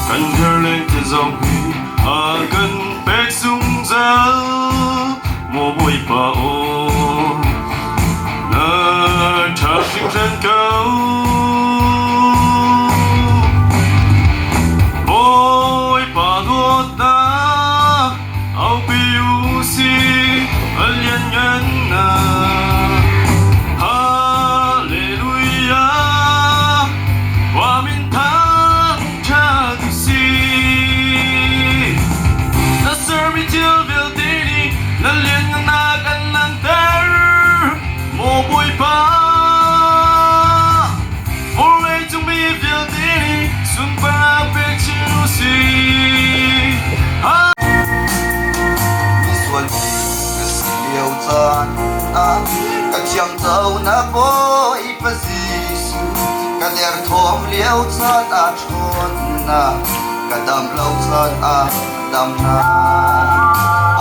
Kan herleng te zong hi a kan pek zungzal, maw Bawipa aw, na ṭha hringhran ko. Bawipa dawtnak aupi u si, a lianngannak. Hallelujah, wa min thangṭhat u sih. Na sermi thil vialte nih na lianngannak an langhter, maw Bawipa. caan ah ka thiam conak Bawipa Jesuh ka derthawm lio caan ah ṭhawnnak ka dam lo caan ah damnak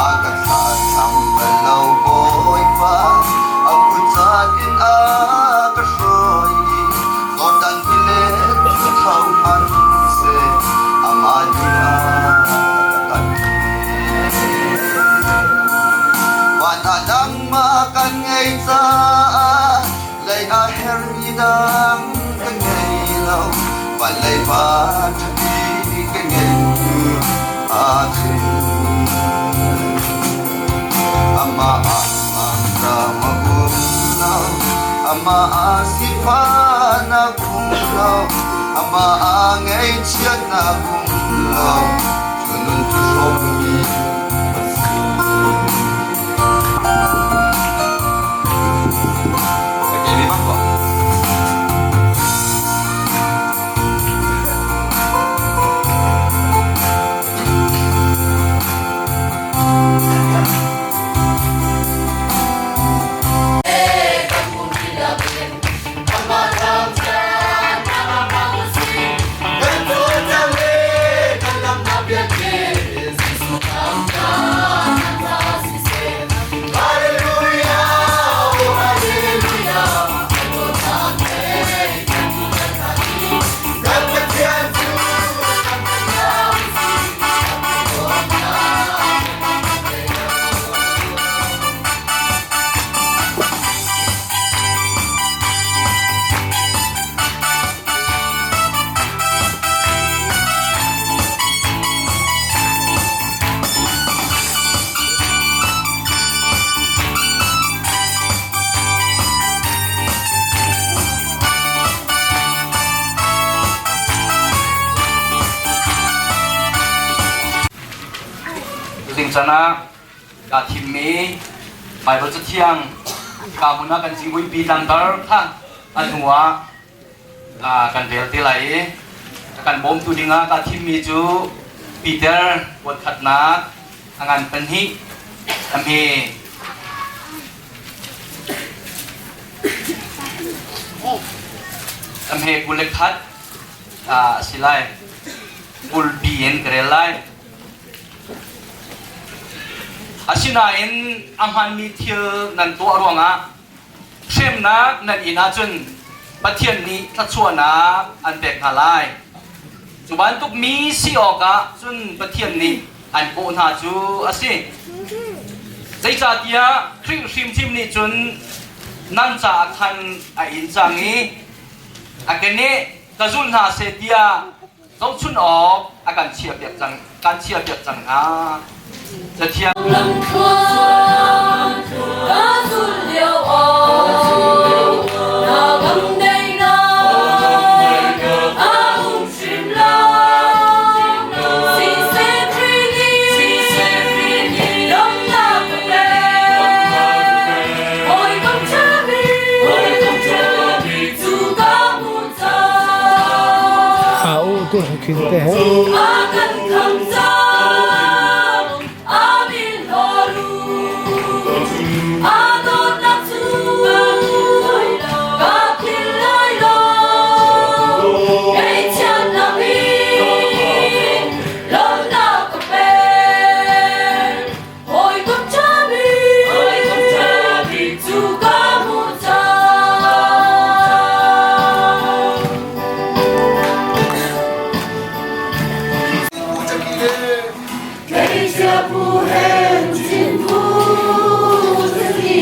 a ka thlahthlam bal lo Bawipa a kut caan in a ka hruai i Jordan tilet cu tho hmanh seh amah nih a ka tan. Van ah nangmah kan ngei caah lei ah hermi dang ka ngei lo. Van lei pa ṭha bik ka ngei tu aa chim. Amah ah mangṭam a um lo, amah ah sifahnak um lo, amah ah ngaihchiatnak um lo. Cu nun cu hrawmmi a si. Tuzing chan ah kaa thimmi Baibal Cathiang ka hmun ah kan civuipi tlangtar kha a hnu ah kan rel te lai i a kan bawmtu dingah kaa thimmi cu Peter kuatkhatnak a ngan pahnih a hme a hme 21 a si lai. 20 in ka rel lai. Asinain a hmaanmi thil nan tuah ruangah hremnak nan in ahcun Pathian nih thluachuahnak an pek hna lai. Cu bantuk mi si awkah cun Pathian nih an kawh hna cu a si. Zeicahtiah Khrih hrimhrim nih cun nan caah khan a in cang i a keneh ka zul hna seh tiah zohchun awk a kan chiahpiak cang kan chiahpiak cang hna. Cathiang Lamthluan ka zul lio ah na gam daihnak a um hrim lai. Siseh Khrih nih damnak ka pek. Hawikom ṭha bik cu ka hmuh cang. A kan kham cang, a min hlawru. A dawtnak cu ka philh lai lo. Ngaihchiatnak in lawmhnak ka pek. Hawikom ṭha bik cu ka hmuh cang. Kei sia pu hen chin pu zati.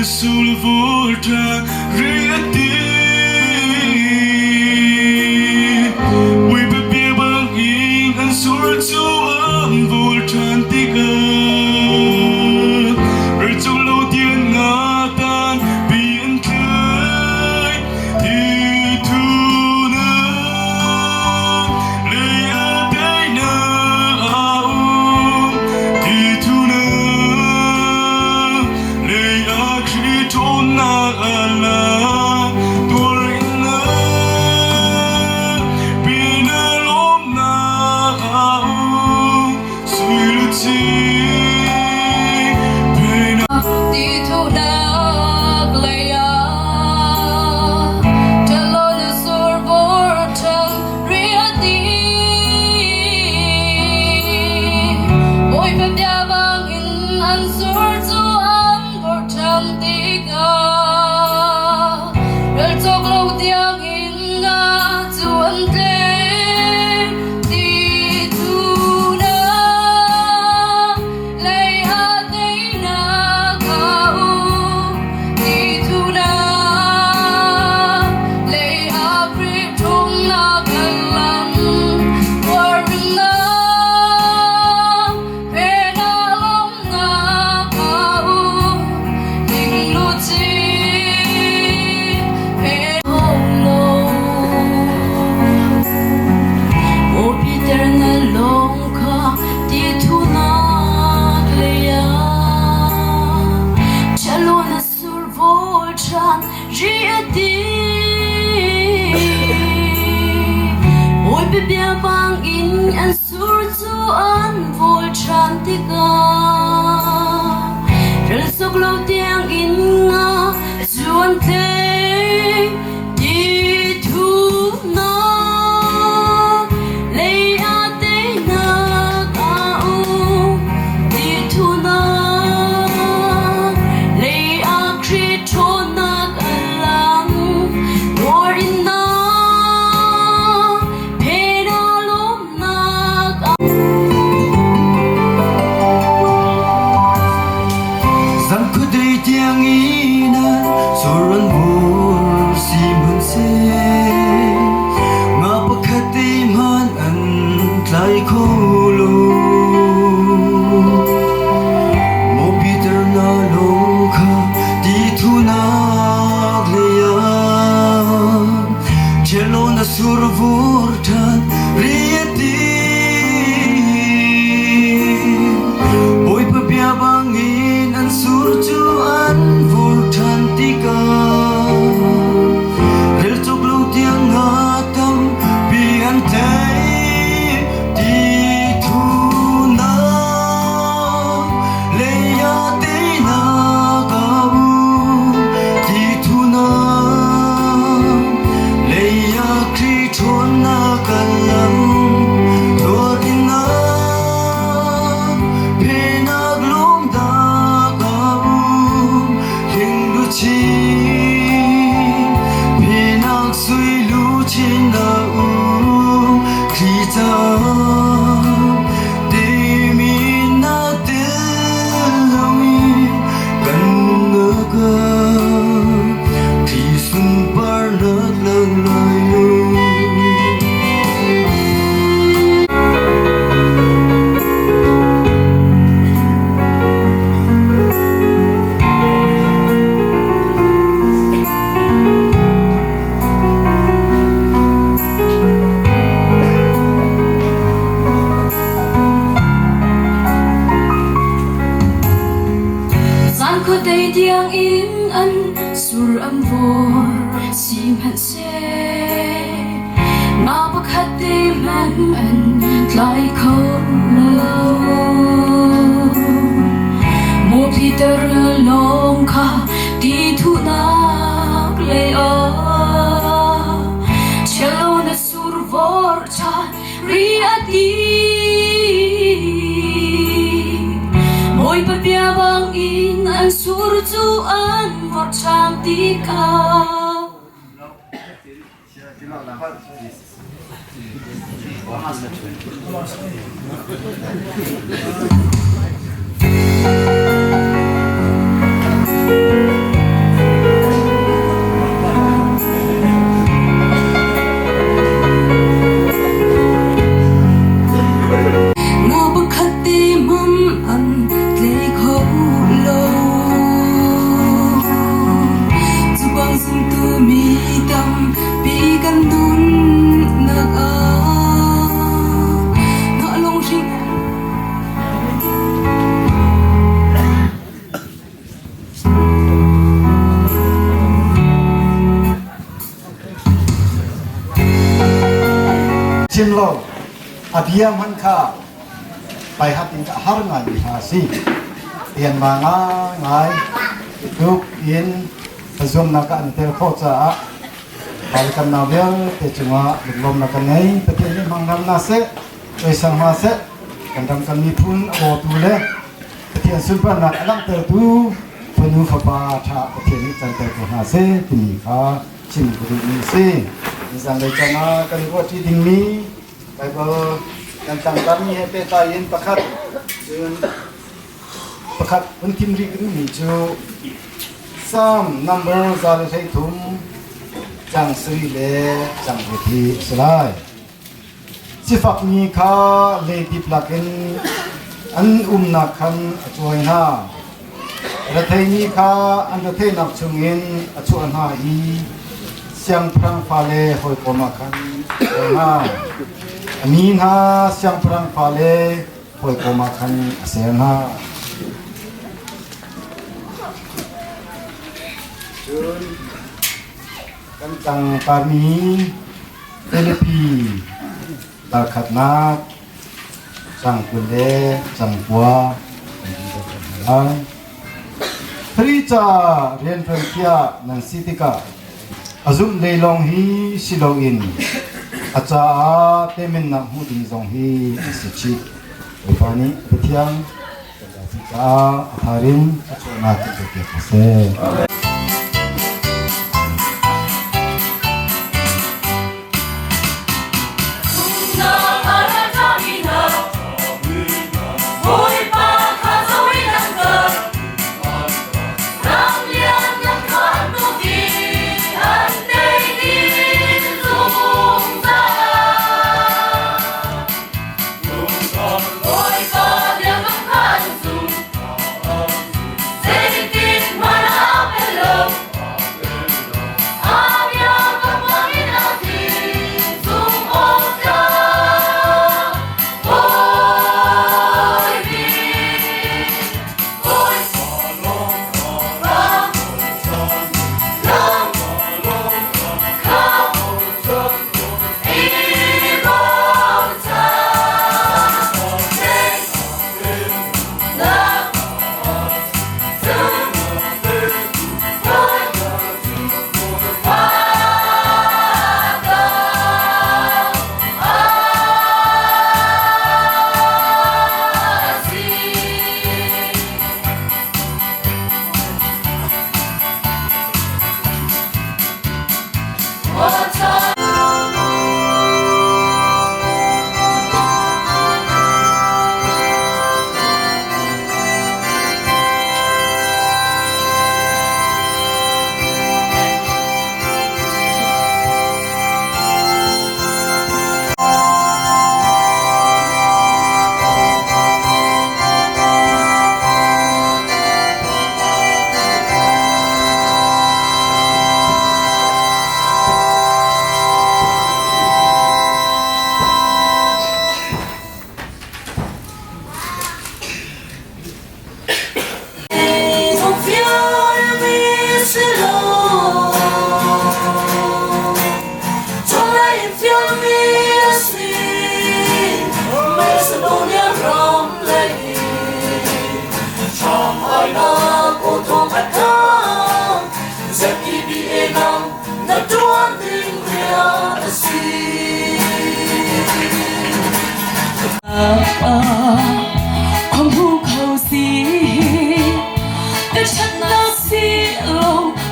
Sul vur ṭhan ri a ti. Bawipa bia bangin an sur cu an vul ṭhan tikah Rel lo tiang nga tan pi an tlai. Thi thu na lei a teinak a um. Thi thu na lei a Khrih ṭhawnnak a lang. Tuar in na pin a lawmnak a um. Sui luchin phen Ti thunak lei ah ṭhalo na survur ṭhang ri a ti. Bawipa bia bangin an sur cu an vur ṭhan tikah rel cawk lo tiangin nga cu an tleng. Ti thunak lei ah teinak a um. Ti thunak lei ah Khrih ṭhumnak a lang. Tuarinnak phen ah lawmhnak a um. Ning luchin phen lo. Maw Peter na lawng kha ti thunak lei ah ṭhalo na survawl ṭhan ri a ti. Bawipa bia bangin an sur cu an vawl ṭhan tikah rel sawk lo tiangin nga cu an tleng. Ti thunak lei ah teinak a um. Ti thunak lei ah Khrih ṭhawnnak a lang. Nuar in nak phen ah lawmhnak a Zan khuadei tiangin sur an vur sihmanhseh nga pakhat te hmanh an tlai kho lo. Maw Peter na lung kha ti thunak lei ah ṭhial law na sur vur ṭhan ri a ti. Bawipa bia bangin an sur cu an vur ṭhan tikah rel cawk lo tiang nga tampi an tlai. Ti thunak lei ah teinak a um. Ti thunak lei ah Khrih ṭhawnnak a lang. Tuar in phenak lungdak a um. Hling luchin phenak sui luchin a um. Khrih caah timi na tel loin kan nunnak ah Khrih sunparnak lang lai lo. Zan khuadei tiangin an sur an vur sihmanhseh nga pakhat te hmanh an tlai kho lo. Maw Peter lawng kha ti thuhnak lei ah ṭhial na sur vor ṭhan ri a ti. Bawipa bia bangin an sur cu an vorh ṭhan tikah Chim lo a bia hmanh kha paihat in a har ngaimi hna a si. Tianma ngaingai tuk in zuamnak ah an i tel khawh caah Pale kan nau vialte cungah lunglawmnak kan ngei. Pathian nih hmang hram hna seh, oisang hna seh, kan ram kan miphun a bawtu le Pathian sunparnak a langhtertu fanu fapa ṭha Pathian nih canter ko hna seh timi kha chim ka duhmi a si. Nizan lei caan ah kan ruahṭi dingmi Baibal kan tlangtarmi he pehtlai in pakhat cun pakhat hun thim rih ka duhmi cu Psalm number 113 cang sarih le cang riat hi a si lai. Sifakmi kha leidip lakin an umnak khan a cawi hna. Retheimi kha an retheihnak chungin a chuah hna i siangpahrang fale hawikom ah khan a ser hna. A mi hna siangpahrang fale hawikom ah khan a ser hna. Cun kan tlangtarmi Filipi dal khatnak cang 20 le cang 9 kan dih hna lai. Khrih ca rianṭuan thiah nan si tikah a zumh lei lawng hi si loin a caah temennak hmuh ding zong hi a si chih. Bawipa nih Pathian kan caah a thar in a chuahnak kan pek ko seh.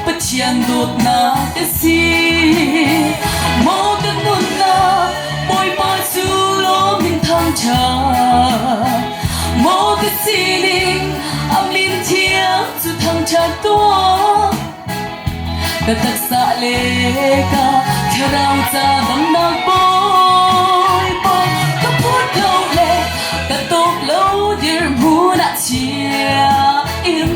Pathian dawtnak ka si maw ka nunnak Bawipa cu lawm in thangṭhat maw ka sining a min thiang cu thangṭhat tuah ka taksa le ka thlarau ca damnak Bawipa ka phut lo le ka tawk lo dirhmun ah chia in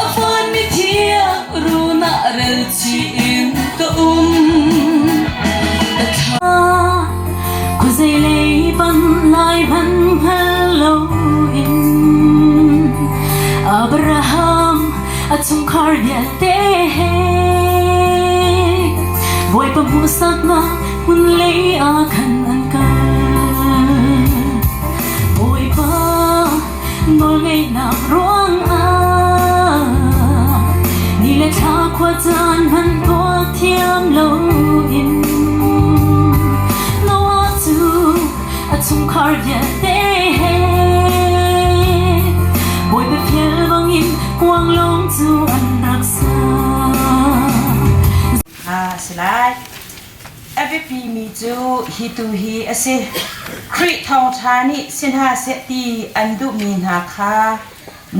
a fawnmi thiang run ah rel chih in ka um ka thla khuazei lei panh lai hmanh hngal loin Abraham a chungkhar vialte he Bawipa hmuhsaknak hmun lei ah khan an kal. nak ruangah ni le thla khua caan hmanh tuak thiam loin Noah cu a chungkhar vialte he Bawipa fial bangin kuanglawng cu an rak sa. A si lai. A biapimi cu hi tu hi a si. Khrih thawngṭha nih si hna seh ti an duhmi hna kha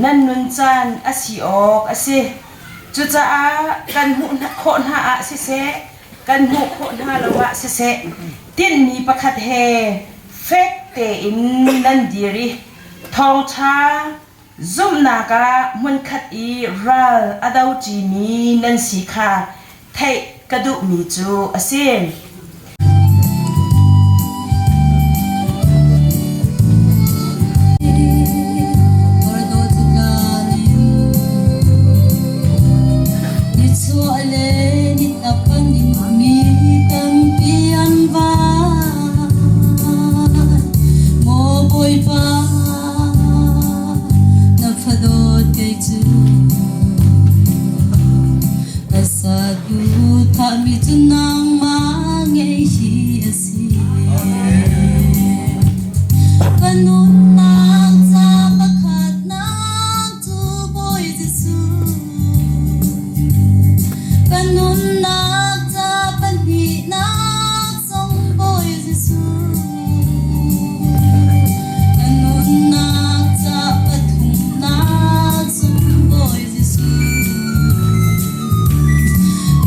nan nun caan a si awk a si. Cucaah kan hmuh khawh hna ah siseh, kan hmuh khawh hna lo ah siseh, tinhmi pakhat he fek tein nan dir i thawngṭha Zumhnak ah hmunkhat i ral a doṭimi nan si kha theih ka duhmi cu a si. Na fadawt kei cu ka saduhthahmi cu nangmah ngei hi a si. Ka nunnak ca pakhatnak cu Bawi Jesuh. Ka nunnak ca pahnihnak zong Bawi Jesuh. Ka nunnak ca pathumnak zong Bawi Jesuh.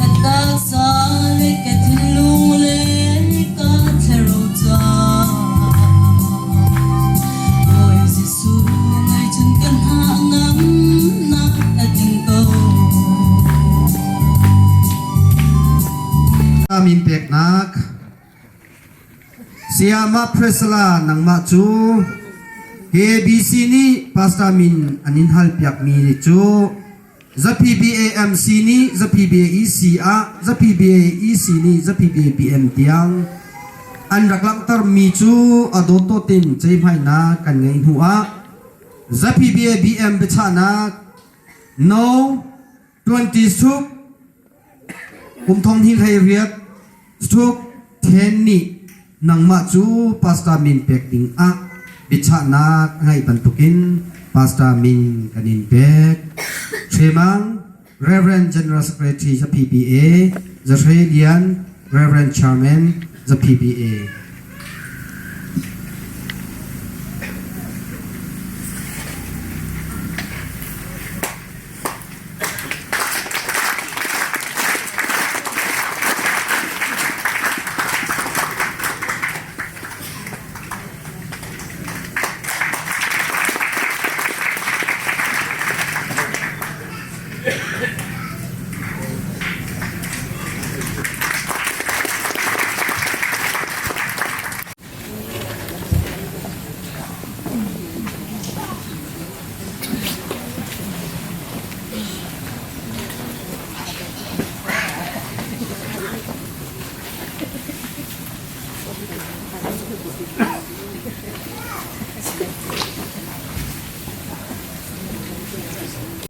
Ka taksa le ka thinlung le ka thlarau caah Bawi Jesuh ngai cun ka hna ngamnak a tling ko. Min peknak Sayamah Priscilla nangmah cu ABC nih pastor min an in halpiakmi cu The PBAMC nih The PBAEC ah The PBAEC nih The PBAPM tiang an rak langhtermi cu a dawtdawt in ceihmainak kan ngeih hnu ah The PBABM biachahnak No. 20 suk kum thong hnih hlei riat suk then nih nangmah cu pastor min pek ding ah biachahnak a ngeih bantukin pastor min kan in pek. Hremang Reverend General Secretary the PBA, The Hre Lian Reverend Chairman the PBA.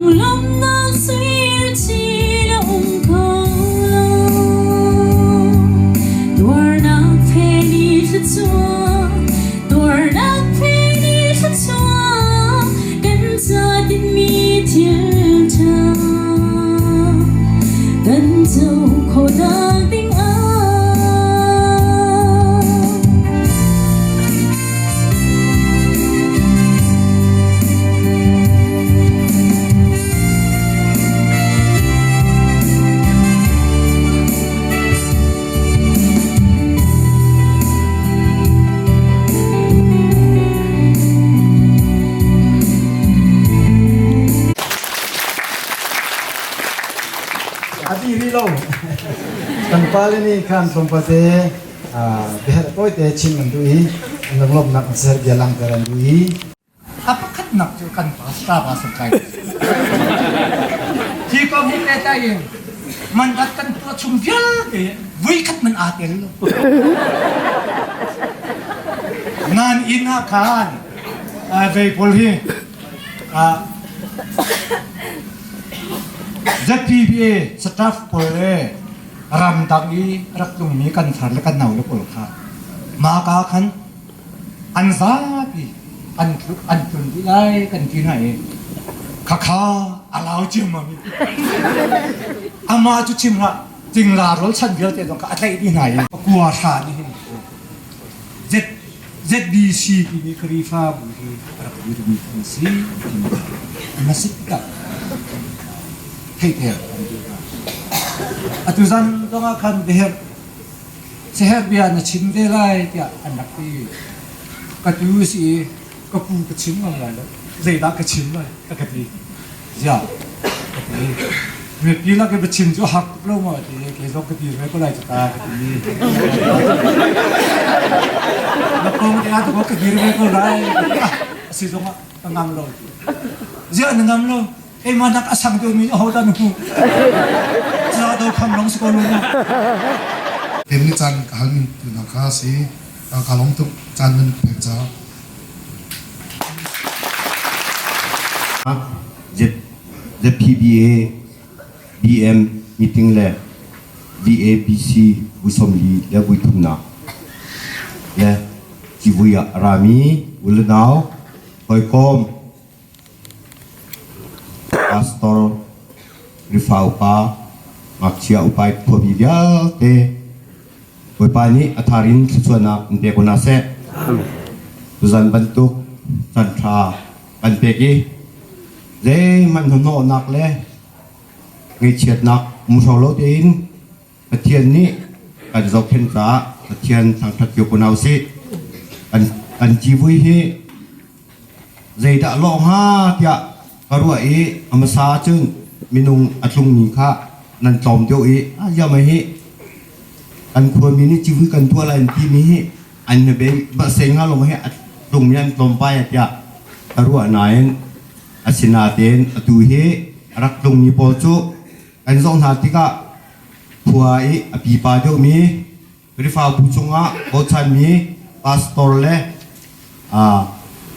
Lawmnak sui ci na um ko lo Tuarnak phe ni thluachuah Tuarnak phe ni thluachuah Kan ca tinmi thil ṭha Kan co khawhnak ding ah A ti rih lo. Kan pale nih khan tlawmpal te biaherh tawite chim an duh i an lunglawmhnak an ser bia langhter an duh i A pakhatnak cu kan pastor a si kai. Hi kong hi pehtlai in mandat kan tuah chung vialte vuikhat man aa tel lo. Nan inn ah khan vei pawl hi ZPBA staff pawl le ramdang i rak tlungmi kan far le kan nau le pawl kha maka khan an zapi an an tlun dih lai kan ti hna i khakha a lau ciammam i amah cu chim hlah cingla rawl chan vialte zong kha a tlaih dih hna i kua hra nih hin ZBC timi Khrihfabu hi rak dirmi an si timi na sit tak theihter an duh hna. Atu zan zongah khan biaherh seher bia na chim ve lai tiah an rak ti. Ka tu si i ka pu ka chim ngam lai lo. Zeidah ka chim lai a ka ti. Ziah ka ti. Mipi lak i biachim cu hak tuk lo maw ti kei zong ka ti ve ko lai cu ta ka ti. Na kong te ah ka dir ve ko lai. A si zong ah ka ngam lo ti. Ziah na ngam lo? Keimah nak a sang deuhmi aho dah na hmuh? Za do kham long si ko lo ma. Tem ni caan ka hal min tu na kha si ka lawm tuk caan nan pek ca. ZPBA BM meeting le VABC bu 40 le vui thumnak le civui ah a rami u le nau hawikom pastor Khrihfa upa ngakchia upa khuami vialte Bawipa nih a thar in thluachuahnak in pe ko hna seh. Tuzan bantuk caan ṭha kan pek i zeihmanh hnahnawhnak le ngaihchiatnak um hraw lo tein Pathian nih kan zohkhenh caah Pathian thangṭhat cio ko hna usih. Kan kan civui hi zeidah lawh hnga tiah ka ruah i a hmasa cun minung a tlungmi kha nan tlawm deuh i a ziam hi kan khuami nih civui kan tuah lai an timi hi an be seng hnga lo hi a tlungmi an tlawm pai tiah ka ruah nain asinain atu hi a rak tlungmi pawl cu kan zoh hna tikah khua i a pipa deuhmi Khrihfabu chungah bochanmi pastor le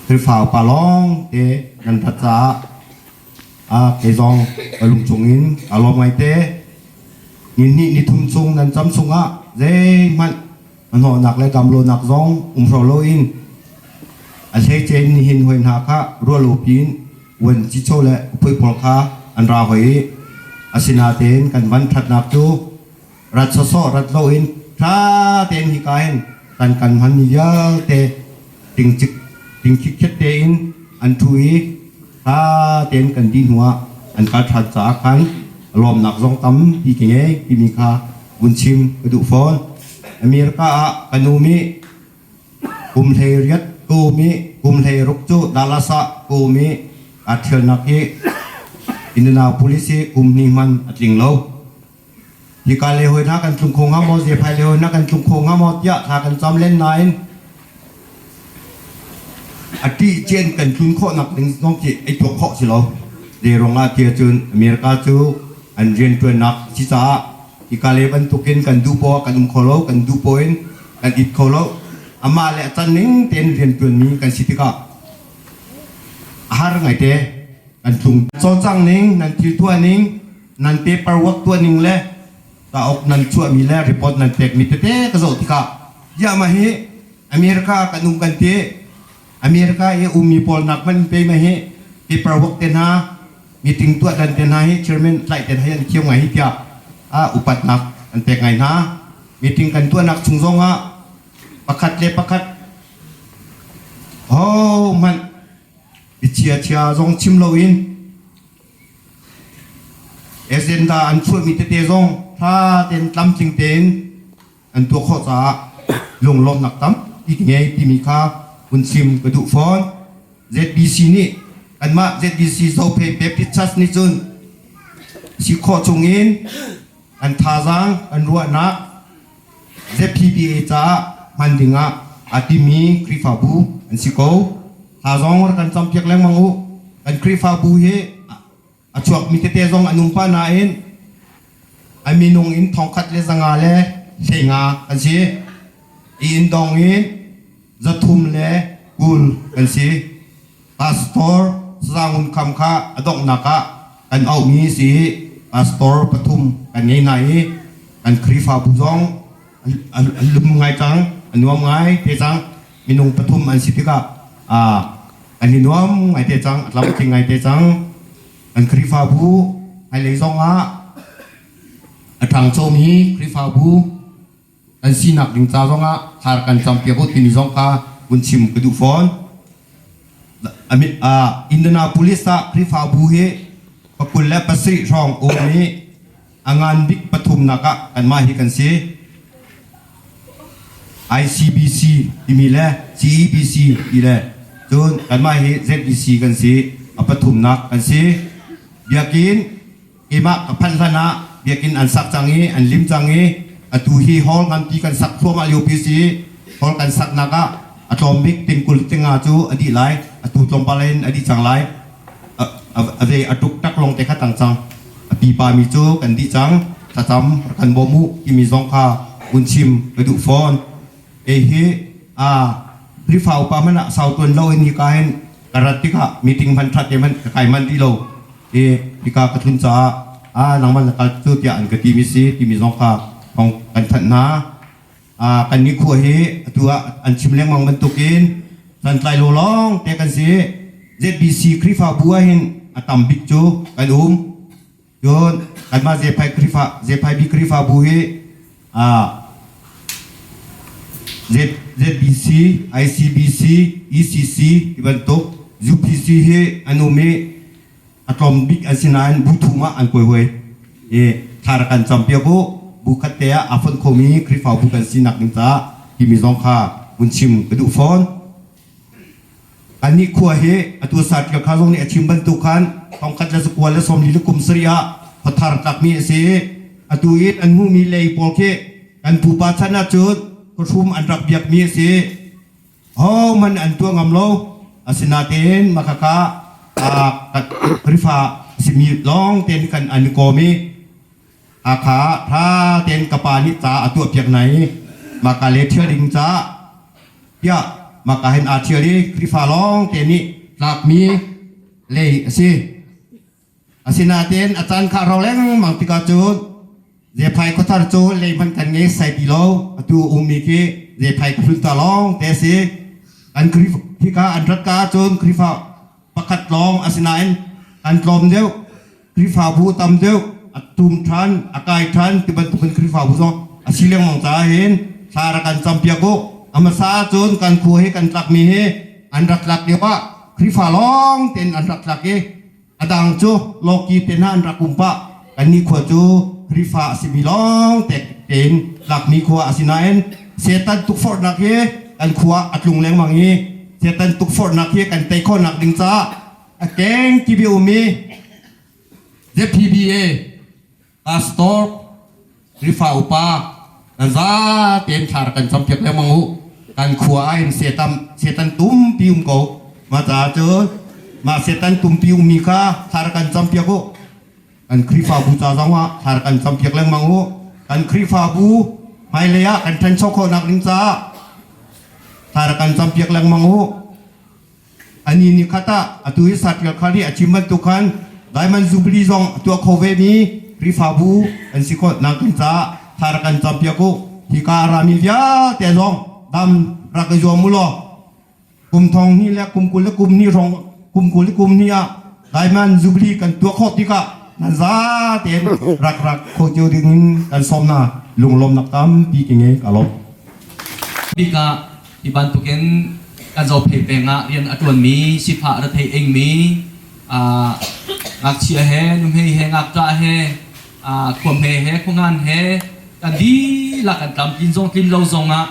Khrihfa upa lawng te nan rat caah kei zong ka lungchung in ka lawm ngaite. Ni hnih ni thum chung nan cam chungah zeihmanh hnawhnak le damlonak zong um hraw loin a hleice in nihin hoi hna kha rualo piin uan cicho le upui pawl kha an ra hoi i asinatein kan van ṭhatnak cu rat sawsawh rat loin ṭha tein hika hin kan kan hmanmi vialte tingcik tingkhikhet tein an ṭhu i ṭha tein kan dih hnuah an kal ṭhan caah khan lawmnak zong tampi ka ngei timi kha vun chim ka duh fawn. America ah ka nu nih kum 18 kum i kum 16 cu Dallas ah kum i aa ṭhialnak hi Indianapolis hi kum hnih hman a tling lo. Hika le hawi hna kan tlung kho hnga maw, Zephai le hawi hna kan tlung kho hnga maw tiah thla kan cam len nain a ṭih cian kan tlun khawhnak ding zong khi ei tuak khawh si lo. Zei ruangah tiah cun America cu an rianṭuannak si caah hika le bantukin kan duh poah kan um kho lo, kan duh poah in kan it kho lo. Amah le a can ning tein rianṭuanmi kan si tikah a har ngaite kan tlung. Cawlcang ning, nan thil tuah ning, nan paperwork tuah ning le cauk nan chuahmi le report nan pekmi tete ka zoh tikah ziah mah hi America kan um kan ti America i ummi pawl nak hmanh pe ma hi paperwork te hna meeting tuah dan te hna hi chairman tlaih te hna hi an thiam ngai hi tiah a upatnak an pek ngai hna meeting kan tuahnak chung zong ah pakhat le pakhat ho hmanh biachia chia zong chim loin Agenda an chuahmi tete zong ṭha tein tlamtling tein an tuah khawh caah lunglawmhnak tampi ka ngei timi kha hun chim ka duh fawn. ZBC nih kanmah ZBC Zophei Baptist Church nih cun si khawh chungin an thazaang an ruahnak ZPBA caah hman dingah aa timi Khrihfabu an si ko. Thla zong rak kan campiak lengmang u. Kan Khrihfabu hi a chuakmi tete zong an um pah nain a minung in thongkhat le 500 le 15 kan si. I inn dong in 320 kan si. Pastor. Saza Ngun Kham kha a donghnak ah kan auhmi si i pastor pathum kan ngei hna i kan Khrihfabu zong a lum ngai cang, a nuam ngai te cang. Minung pathum an si tikah an i nuam ngai te cang, a tlamtling ngai te cang. Kan Khrihfabu hmailei zong ah a ṭhangchomi Khrihfabu kan sinak ding ca zongah thar kan campiak u timi zong kha vun chim ka duh fawn. Indianapolis ah Khrihfabu hi pakul le pasarih hrawng um i a ngan bik pathumnak ah kanmah hi kan si. ICBC timi le CEBC ti le cun kanmah hi ZBC kan si, a pathumnak kan si. Biakinn keimah ka phanh hlan ah biakinn an sak cang i an lim cang i atu hi hall nganpi kan sak thluahmah liopi si. Hall kan saknak ah a tlawm bik tingkul tinga cu a dih lai, atu tlawmpal in a dih cang lai. A ve a tuk tak lawng te kha tang cang. A pipa mi cu kan dih cang. Thlacam kan bawm u timi zong kha vun chim ka duh fawn. Kei hi a Khrihfa upa hmanh ah sau tuan lo in hika hin ka rat tikah meeting hman ṭha te hmanh ka kai manh rih lo. I hika ka tlun caah a nangmah na kal cu tiah an ka timi si timi zong kha thawng kan thanh hna. Kan nih khua hi atu ah an chim lengmang bantukin santlai lo lawng te kan si. ZBC Khrihfabu ah hin a tam bik cu kan um. Cun kanmah Zephai Khrihfa Zephai bi Khrihfabu hi ZBC, ICBC, ECC ti bantuk UPC hi an um i a tlawm bik an si nain bu thum ah an kuai hoi. I thla rak kan campiak u. Bu khat te ah aa fonh khomi Khrihfabu kan sinak ding caah timi zong kha vun chim ka duh fawn. Annih khua hi atu Satria kha zong nih a chim bantuk khan thongkhat le zakua le sawmli le kum sarih ah khuathar tlakmi a si i atu in an hmuhmi lei pawl khi kan pupa chan ahcun khuahrum an rak biakmi a si. Hohmanh an tuah ngam lo. Asinain mah khakha Khrihfa simi lawng tein kan an i kawm i Hakha tha tein ka pa nih ca a tuahpiak hna i mahka le ṭhial ding caah tiah mahka hin aa ṭhial i Khrihfa lawng te nih tlakmi lei a si. Asinain a caan kha rau lengmang tikah cun Zephai khuathar cu lei hmanh kan ngei sai ti lo. Atu a ummi khi Zephai khuahlun ta lawng te a si. An Khrihfa hika an rat ka ahcun Khrihfa pakhat lawng asinain an tlawm deuh. Khrihfabu tam deuh a tum ṭhan, a kai ṭhan ti bantukin Khrihfabu zong a si lengmang caah hin thla rak kan campiak u. A hmasa ahcun kan khua hi kan tlakmi hi an rak tlak lio ah Khrihfa lawng tein an rak tlak i a dang cu lawki te hna an rak um pah. Kannih khua cu Khrihfa a simi lawng tein tlakmi khua a si nain Satan tukforhnak hi kan khua a tlung lengmang i Satan tukforhnak hi kan tei khawhnak ding caah a keng ti bia um i ZPBA pastor Khrihfa upa nan za tein thla rak kan campiak lengmang u. Kan khua ah hin setan setan tumpi um ko. Mah caah cun mah setan tumpi ummi kha thla rak kan campiak u. Kan Khrihfabu ca zong ah thla rak kan campiak lengmang u. Kan Khrihfabu hmailei ah kan ṭhancho khawhnak ding caah thla rak kan campiak lengmang u. Ani ni khat ah atu hi Saṭial khal nih a chim bantuk khan Diamond Jubilee zong a tuah kho vemi Khrihfabu an si khawh nak ding caah thla rak kan campiak u. Hika a rami vialte zong dam rak i zuam u law kum thong hnih le kum 20 le kum hnih hrawng kum 20 le kum hnih ah Diamond Jubilee kan tuah khawh tikah nan za tein rak rak kho cio ding in kan sawm hna. Lunglawmnak tampi ka ngei. Ka lawm. Bik ah Hi bantukin kan Zophei peng ah rian a ṭuanmi sifah rethei ingmi ngakchia he nuhmei he ngakṭah he khuahme he khuangan he kan dihlak kan tlamtlin zong tlin lo zongah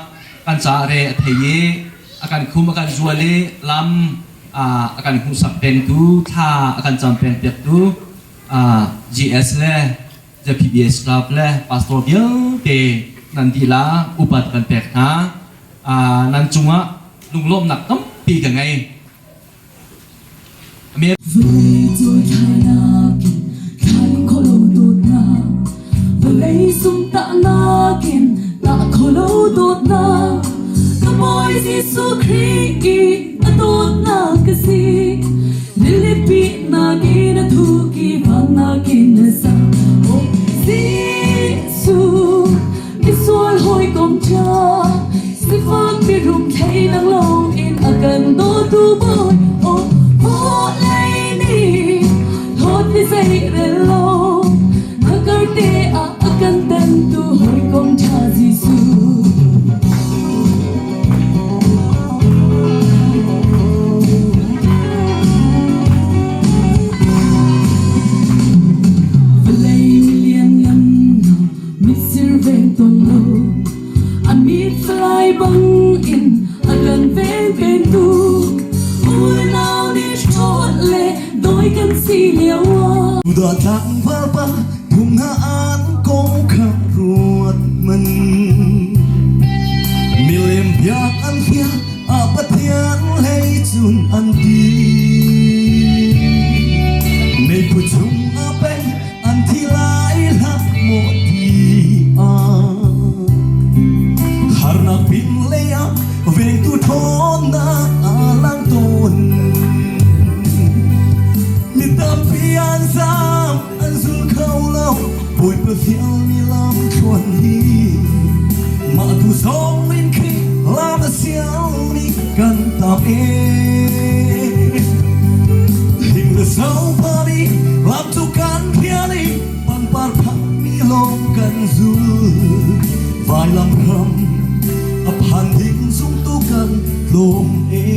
kan caah re a thei i a kan khum a kan zual i lam a kan hmuhsak pengtu thla a kan cam peng piaktu GS le ZPBS staff le pastor vialte nan dihlak upat kan pek hna. Nan cungah lunglawmhnak tampi ka ngei. Vawlei sung tahnak in tah kholo dawtnak ka Bawi Jesuh Khrih i a dawtnak ka si. Rilipi nakin a thuk i van nakin a sang. Oh, Jesuh, misual hawikom ṭha, sifak mirum thleinak loin a kan dawtu Bawi. Oh, vawlei nih thawt ni zei rel lo, na karte ah a kan tentu hawikom ṭha Jesuh. Vawlei milianngan hna mitsir veng tawn lo, a mit falai bangin a kan veng pengtu. Unau nih ṭhawl le dawi kan si lio ah. Udah tlangval pa phung hna an kong kha ruat man. Milem biak an hia a Pathian hlei cun an ti. Meiphu chung a peng an thi lai hlah maw ti ah. Harnak pin lei ah vengtu ṭhawnnak a lang tawn. Mi tampi an zaam an zul kho lo Bawipa fialmi lam thluan hi mah tu zong in khi lam a sialmi kan tam e hing le sau pa nih lam cu kan thial i pangpar phakmi lawng kan zul vailam hram a phan ding zumtu kan tlawm e.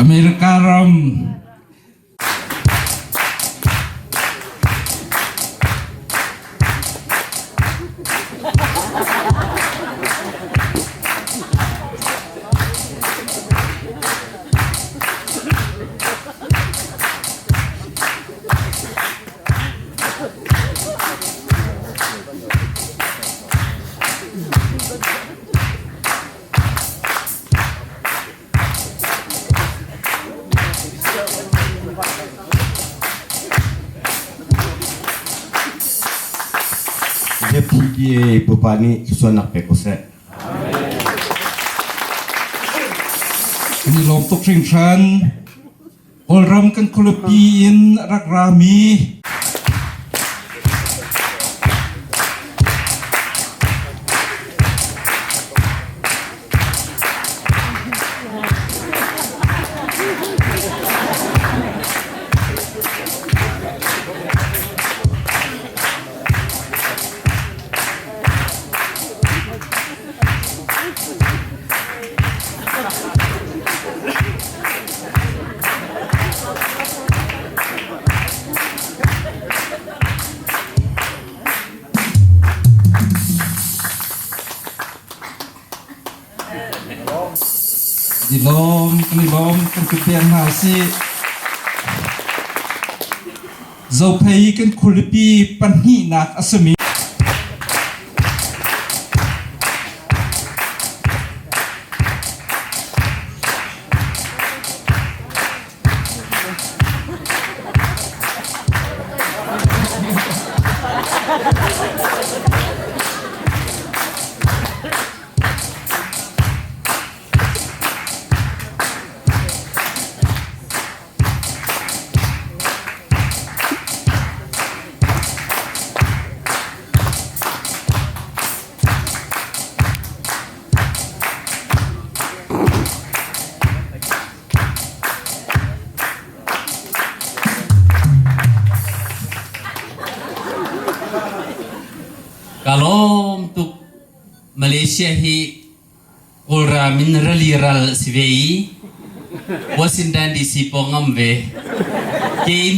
America ram ZPDA Bawipa nih thluachuahnak pek ko seh. Kan i lawm tuk hringhran. Kawlram kan khualipi in rak rami Di lawm kan i lawm kan kut beng hna usih. Zophei kan khualipi pahnihnak a simi Ka lawm tuk. Malaysia hi Kawlram in rali ral a si ve i Washington DC pawng ngam ve. Ke in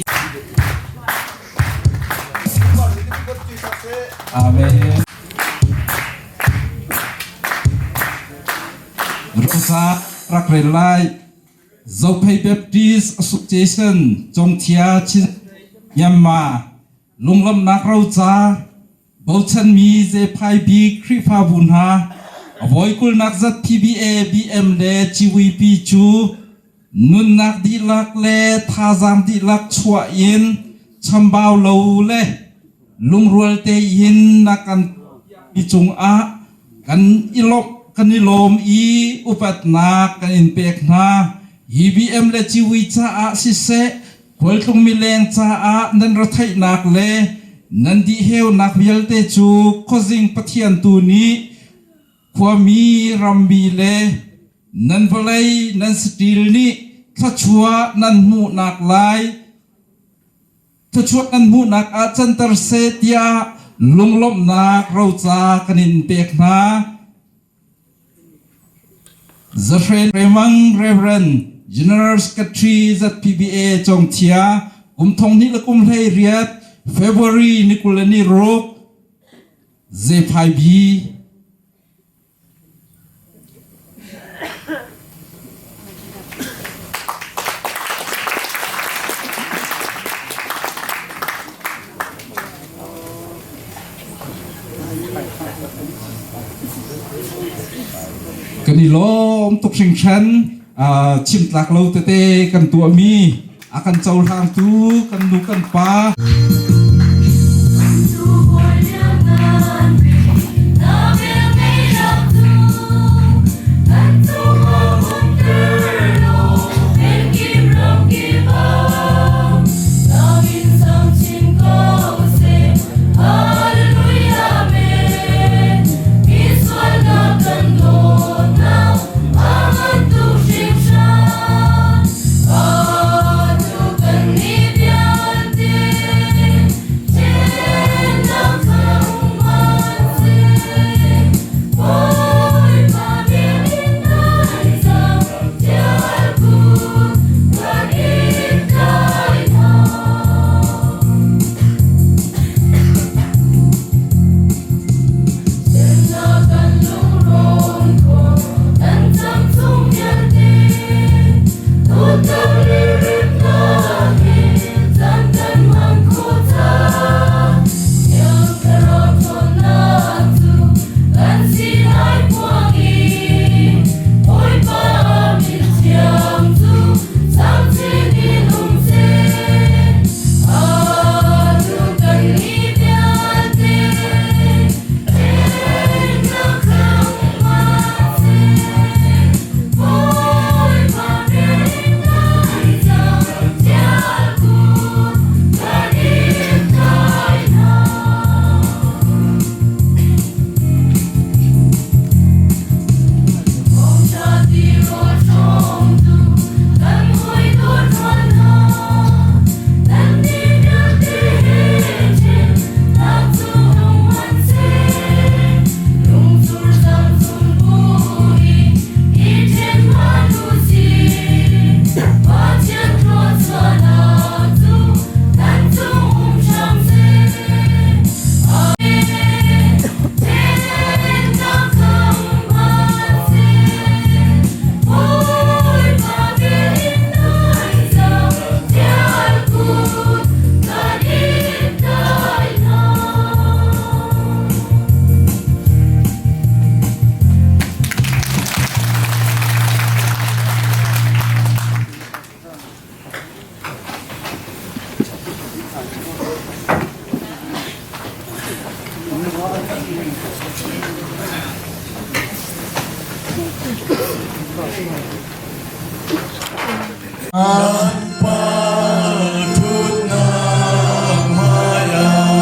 Amen. Rosa rak rel lai. Zophei Baptist Association Congthia Chin Myanmar lunglawmhnak roca bochanmi Zephai bik Khrihfabu hna a voi kulnak zat PBA, BM le GVP cu nunnak dihlak le thazaang dihlak chuah in chambau lo le lungrual tein na kan mi cungah kan i lawmh kan i lawm i upatnak kan in pek hna. Hi BM le Ciwi caah siseh khualtlung mileng caah nan retheihnak le nan dihheunak vialte cu khuazing Pathian tu nih khuami rammi le nan vawlei nan saṭil nih thluachuah nan hmuhnak lai thluachuah nan hmuhnak ah canter seh tiah lunglawmhnak roca kan in pek hna. Zahre Remang Reverend General Secretary ZPBA Congthia kum thong hnih le kum hlei riat February ni 20 le ni ruk Zephai B Kan i lawm tuk hringhran. Chimtlak lo tete kan tuahmi a kan cohlangtu kan nu kan pa.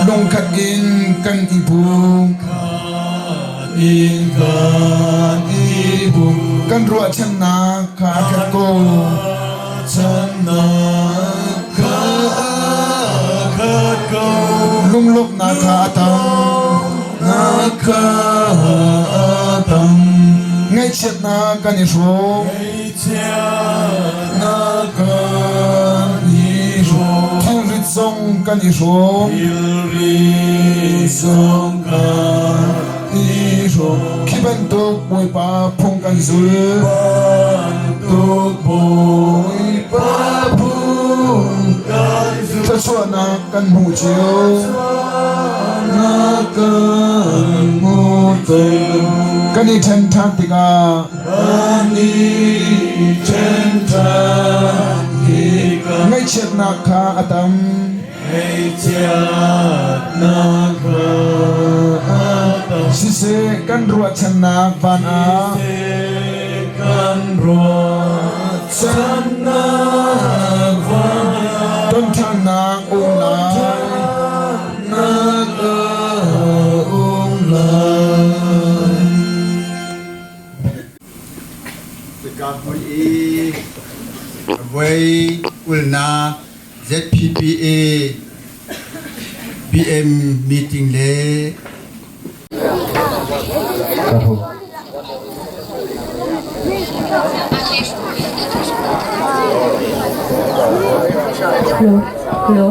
Lungkhat in kan i bu. Kan ruahchannak kha a khat ko. Lunglawmhnak kha a tam. Ngaihchiatnak kan i hrawm. Thilrit zong kan i hrawm. Khi bantuk Bawipa phung kan zul. Thluachuahnak kan hmu cio. Kan i ṭhen ṭhan tikah Ngaihchiatnak kha a tam. Siseh kan ruahchannak van ah ton ṭhannak um lai. Cuka hmun i voi ulnak ZPPA BM meeting le Hello. Hello.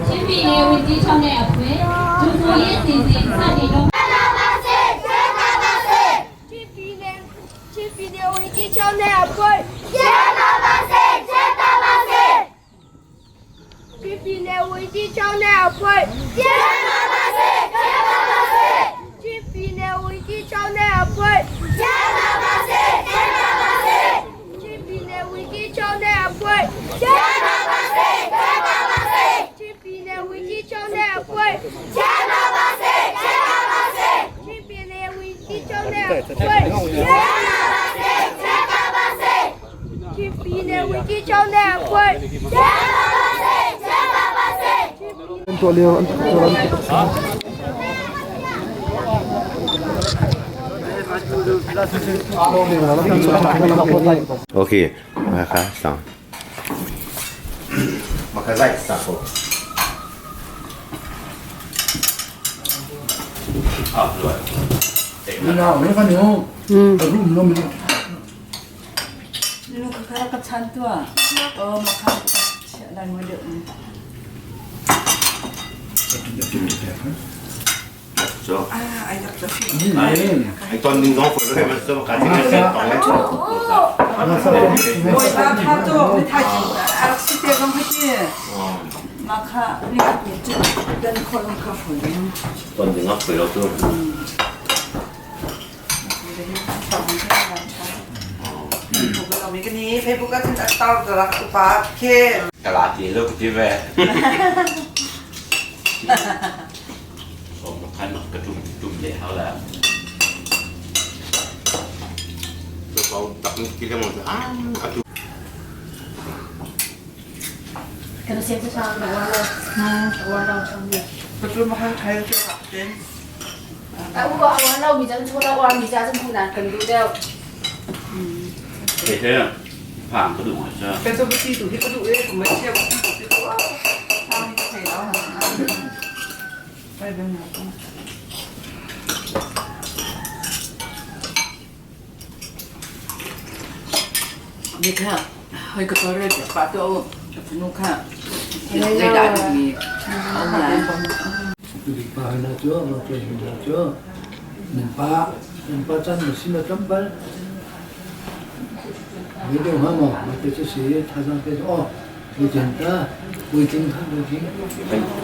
ချင်းပြည်နယ်ဝန်ကြီးချုပ်နဲ့အဖွဲ့ကျူဆိုရေးစီစဉ်စတင်တော့ ချင်းပြည်နယ်ချင်းပြည်နယ်ဝန်ကြီးချုပ်နဲ့အဖွဲ့ကျန်းမာပါစေကျန်းမာပါစေချင်းပြည်နယ်ဝန်ကြီးချုပ်နဲ့အဖွဲ့ကျန်းမာပါစေကျန်းမာပါစေချင်းပြည်နယ်ဝန်ကြီးချုပ်နဲ့အဖွဲ့ကျန်းမာပါစေကျန်းမာပါစေချင်းပြည်နယ်ဝန်ကြီးချုပ်နဲ့အဖွဲ့ကျန်းမာပါစေကျန်းမာပါစေချင်းပြည်နယ်ဝန်ကြီးချုပ်နဲ့အဖွဲ့ကျန်းမာပါစေကျန်းမာပါစေချင်းပြည်နယ်ဝန်ကြီးချုပ်နဲ့အဖွဲ့ကျန်းမာပါစေကျန်းမာပါစေချင်းပြည်နယ်ဝန်ကြီးချုပ်နဲ့အဖွဲ့ကျန်းမာပါစေကျန်းမာပါစေ Okay, maka sang. Maka zai sang ko. ลูกค้ากับฉันตัวเออมาค่ะอะไรมาเดือด So. อ่าไอ้ดักจะฟิ Ai ton ding gong ko le ma so ka ti ka tong le. โอ้ยมาค่ะตัวไม่ถ่ายอาร์ซิเตะกันพี่มาค่ะนี่จุดเดินคนลงคาฝุ่น Ton ding gong ko lo tu. เรามีกันนี้เฟซบุ๊กก็ถึงตาตระอุปาเค กะลาจีลูกจีแวผมขันกระจุ่มจุ่มเลยเขาแล้ว So kau tak ni kira mo ah atu. 可能先这上，我了，我了，我了。Ni kha hoi ka tawlrel piak pah tuah u. Ka fanu kha zeidah a duhmi a um lai. Pa hna cu ngakchia hna cu nan pa nan pa chan na sin a tam bal. Mi deuh hnga maw ma te cu si thazaang pe aw puitling ta puitling kha puitling.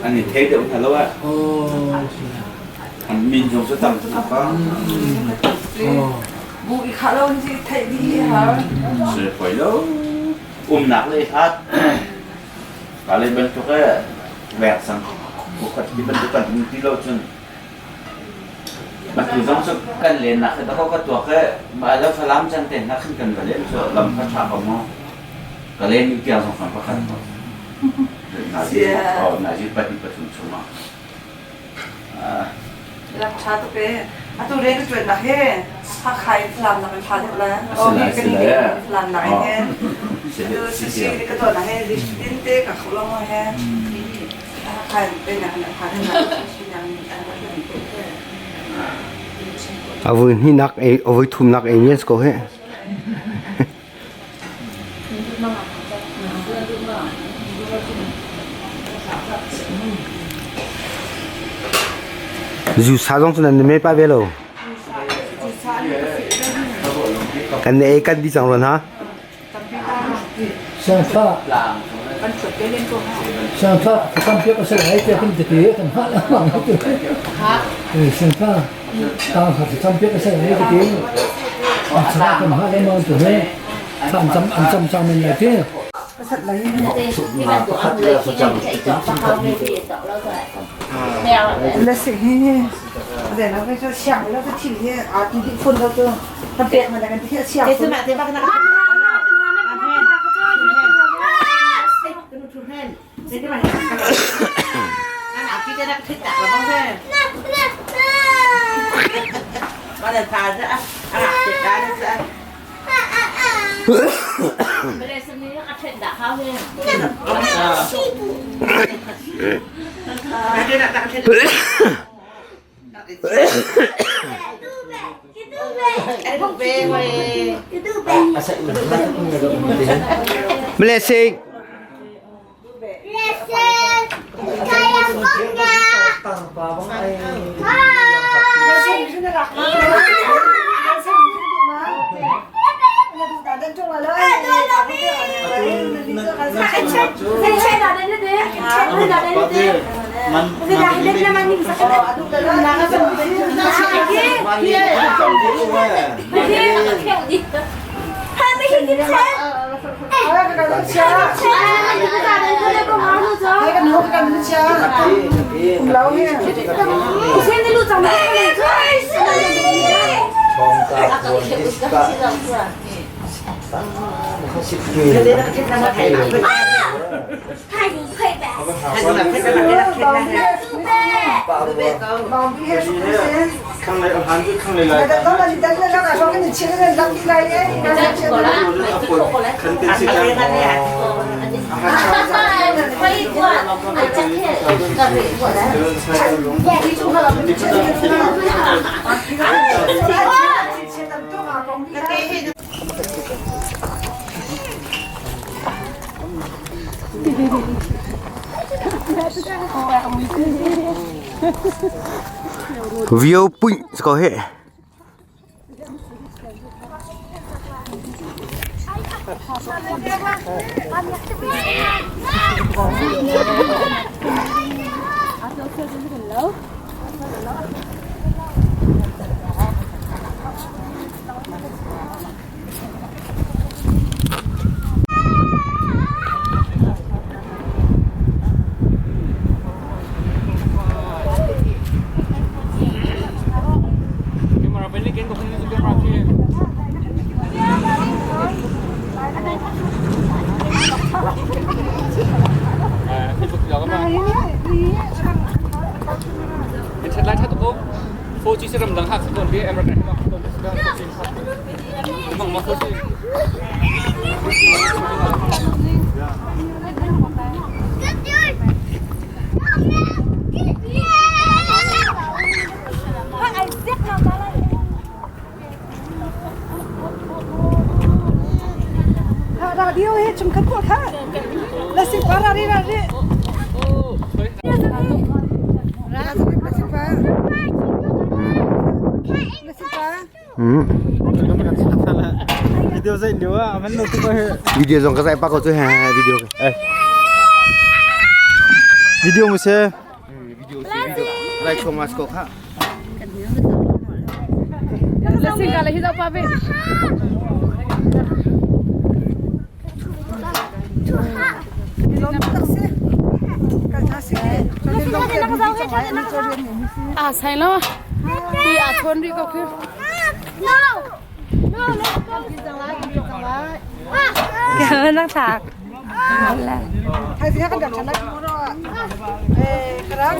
An i thei deuh hna lo ah. Oh si. An min zong cu tam tuk pa. Oh. Bu i khah lo hi theih dih har. Si poi lo. Umnak le hlat. Ka le bantuk e vek sang khat ti bantuk kan um ti lo cun Matu zong cu kan lennak hi dakaw ka tuak i mah lo Falam can te hna khin kan va len cu lam kha ṭha ko maw? Ka len mi tiang zong fang pakhat ko. Nazi oh nazi pahnih pathum chung ah. Lam ṭha tuk e. Atu re ka ṭuan nak he Hakha in Falam nak in ṭha deuh la. Oh hi kan i Falam nak in he. Atu sisi ka tuah nak he din te ka kho lo he. A vui hnihnak ei a vui thumnak ei nian si ko hih. Zu sa zong cu nan me pa ve lo. Kan ei kan di cang ron ha. Sangfa sangfa kam piak a si lai tiah kan ti kan hngah lengmang hi tu. Sangfa tang kha cam piak a si lai ka ti. An chang kan hngah lengmang tu hi. An cam an cam cang men lai ti. La si hi de na ka siang la ka thil hi a ti di phun lo tu kan pek ma kan ti siang phun. Blessing. Vio punh ko he. 4G si ramdang hak ton bi American hak ton bi 4G mang ma 4G. Radio he chung khat ko kha la si pa ra ri ra ri Video zai liu ah man lo tu ko he. Video zong ka zai pa ko chu ha video. Eh. Video mu se. Video si video. Lai chomas ko kha. La si ka la hi pa ve. À sai lo. Ti a chon ri ko khu. Cái năng thạc. Thai gì kan dak chana eh karang.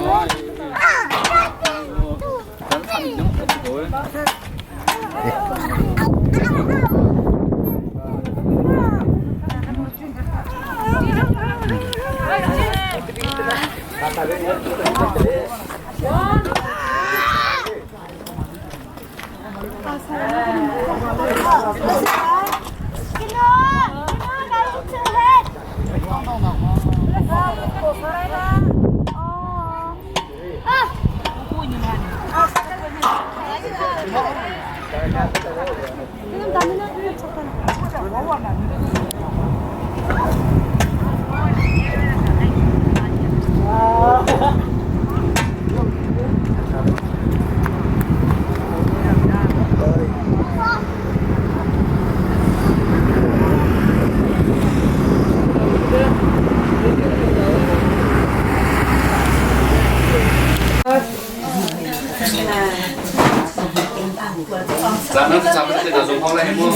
Zan nan cham te da zong hong lai mu.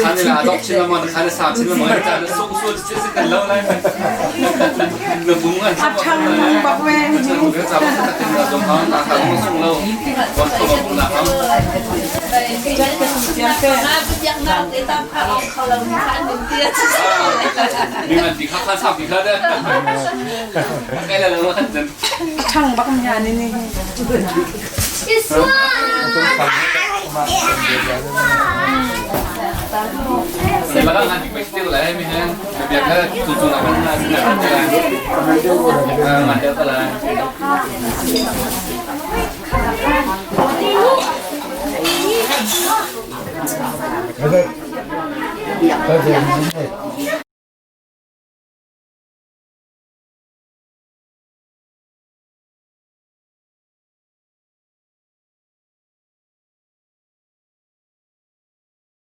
Khan la dok chin ma khan sa chin ma ta na sung su chi si kan lo lai. Na bung an A thang bak ve. Chu ka cham ta tin da zong hong na kha mong sung lo. Kon ko ma bung na hong. Mi man ti kha kha sa ti kha da. Kai la la khan chen. Thang bak nya ni ni. Se la ngan ti still lai mi han. Biak la tu tu na kan na na kan la. Ngan del la.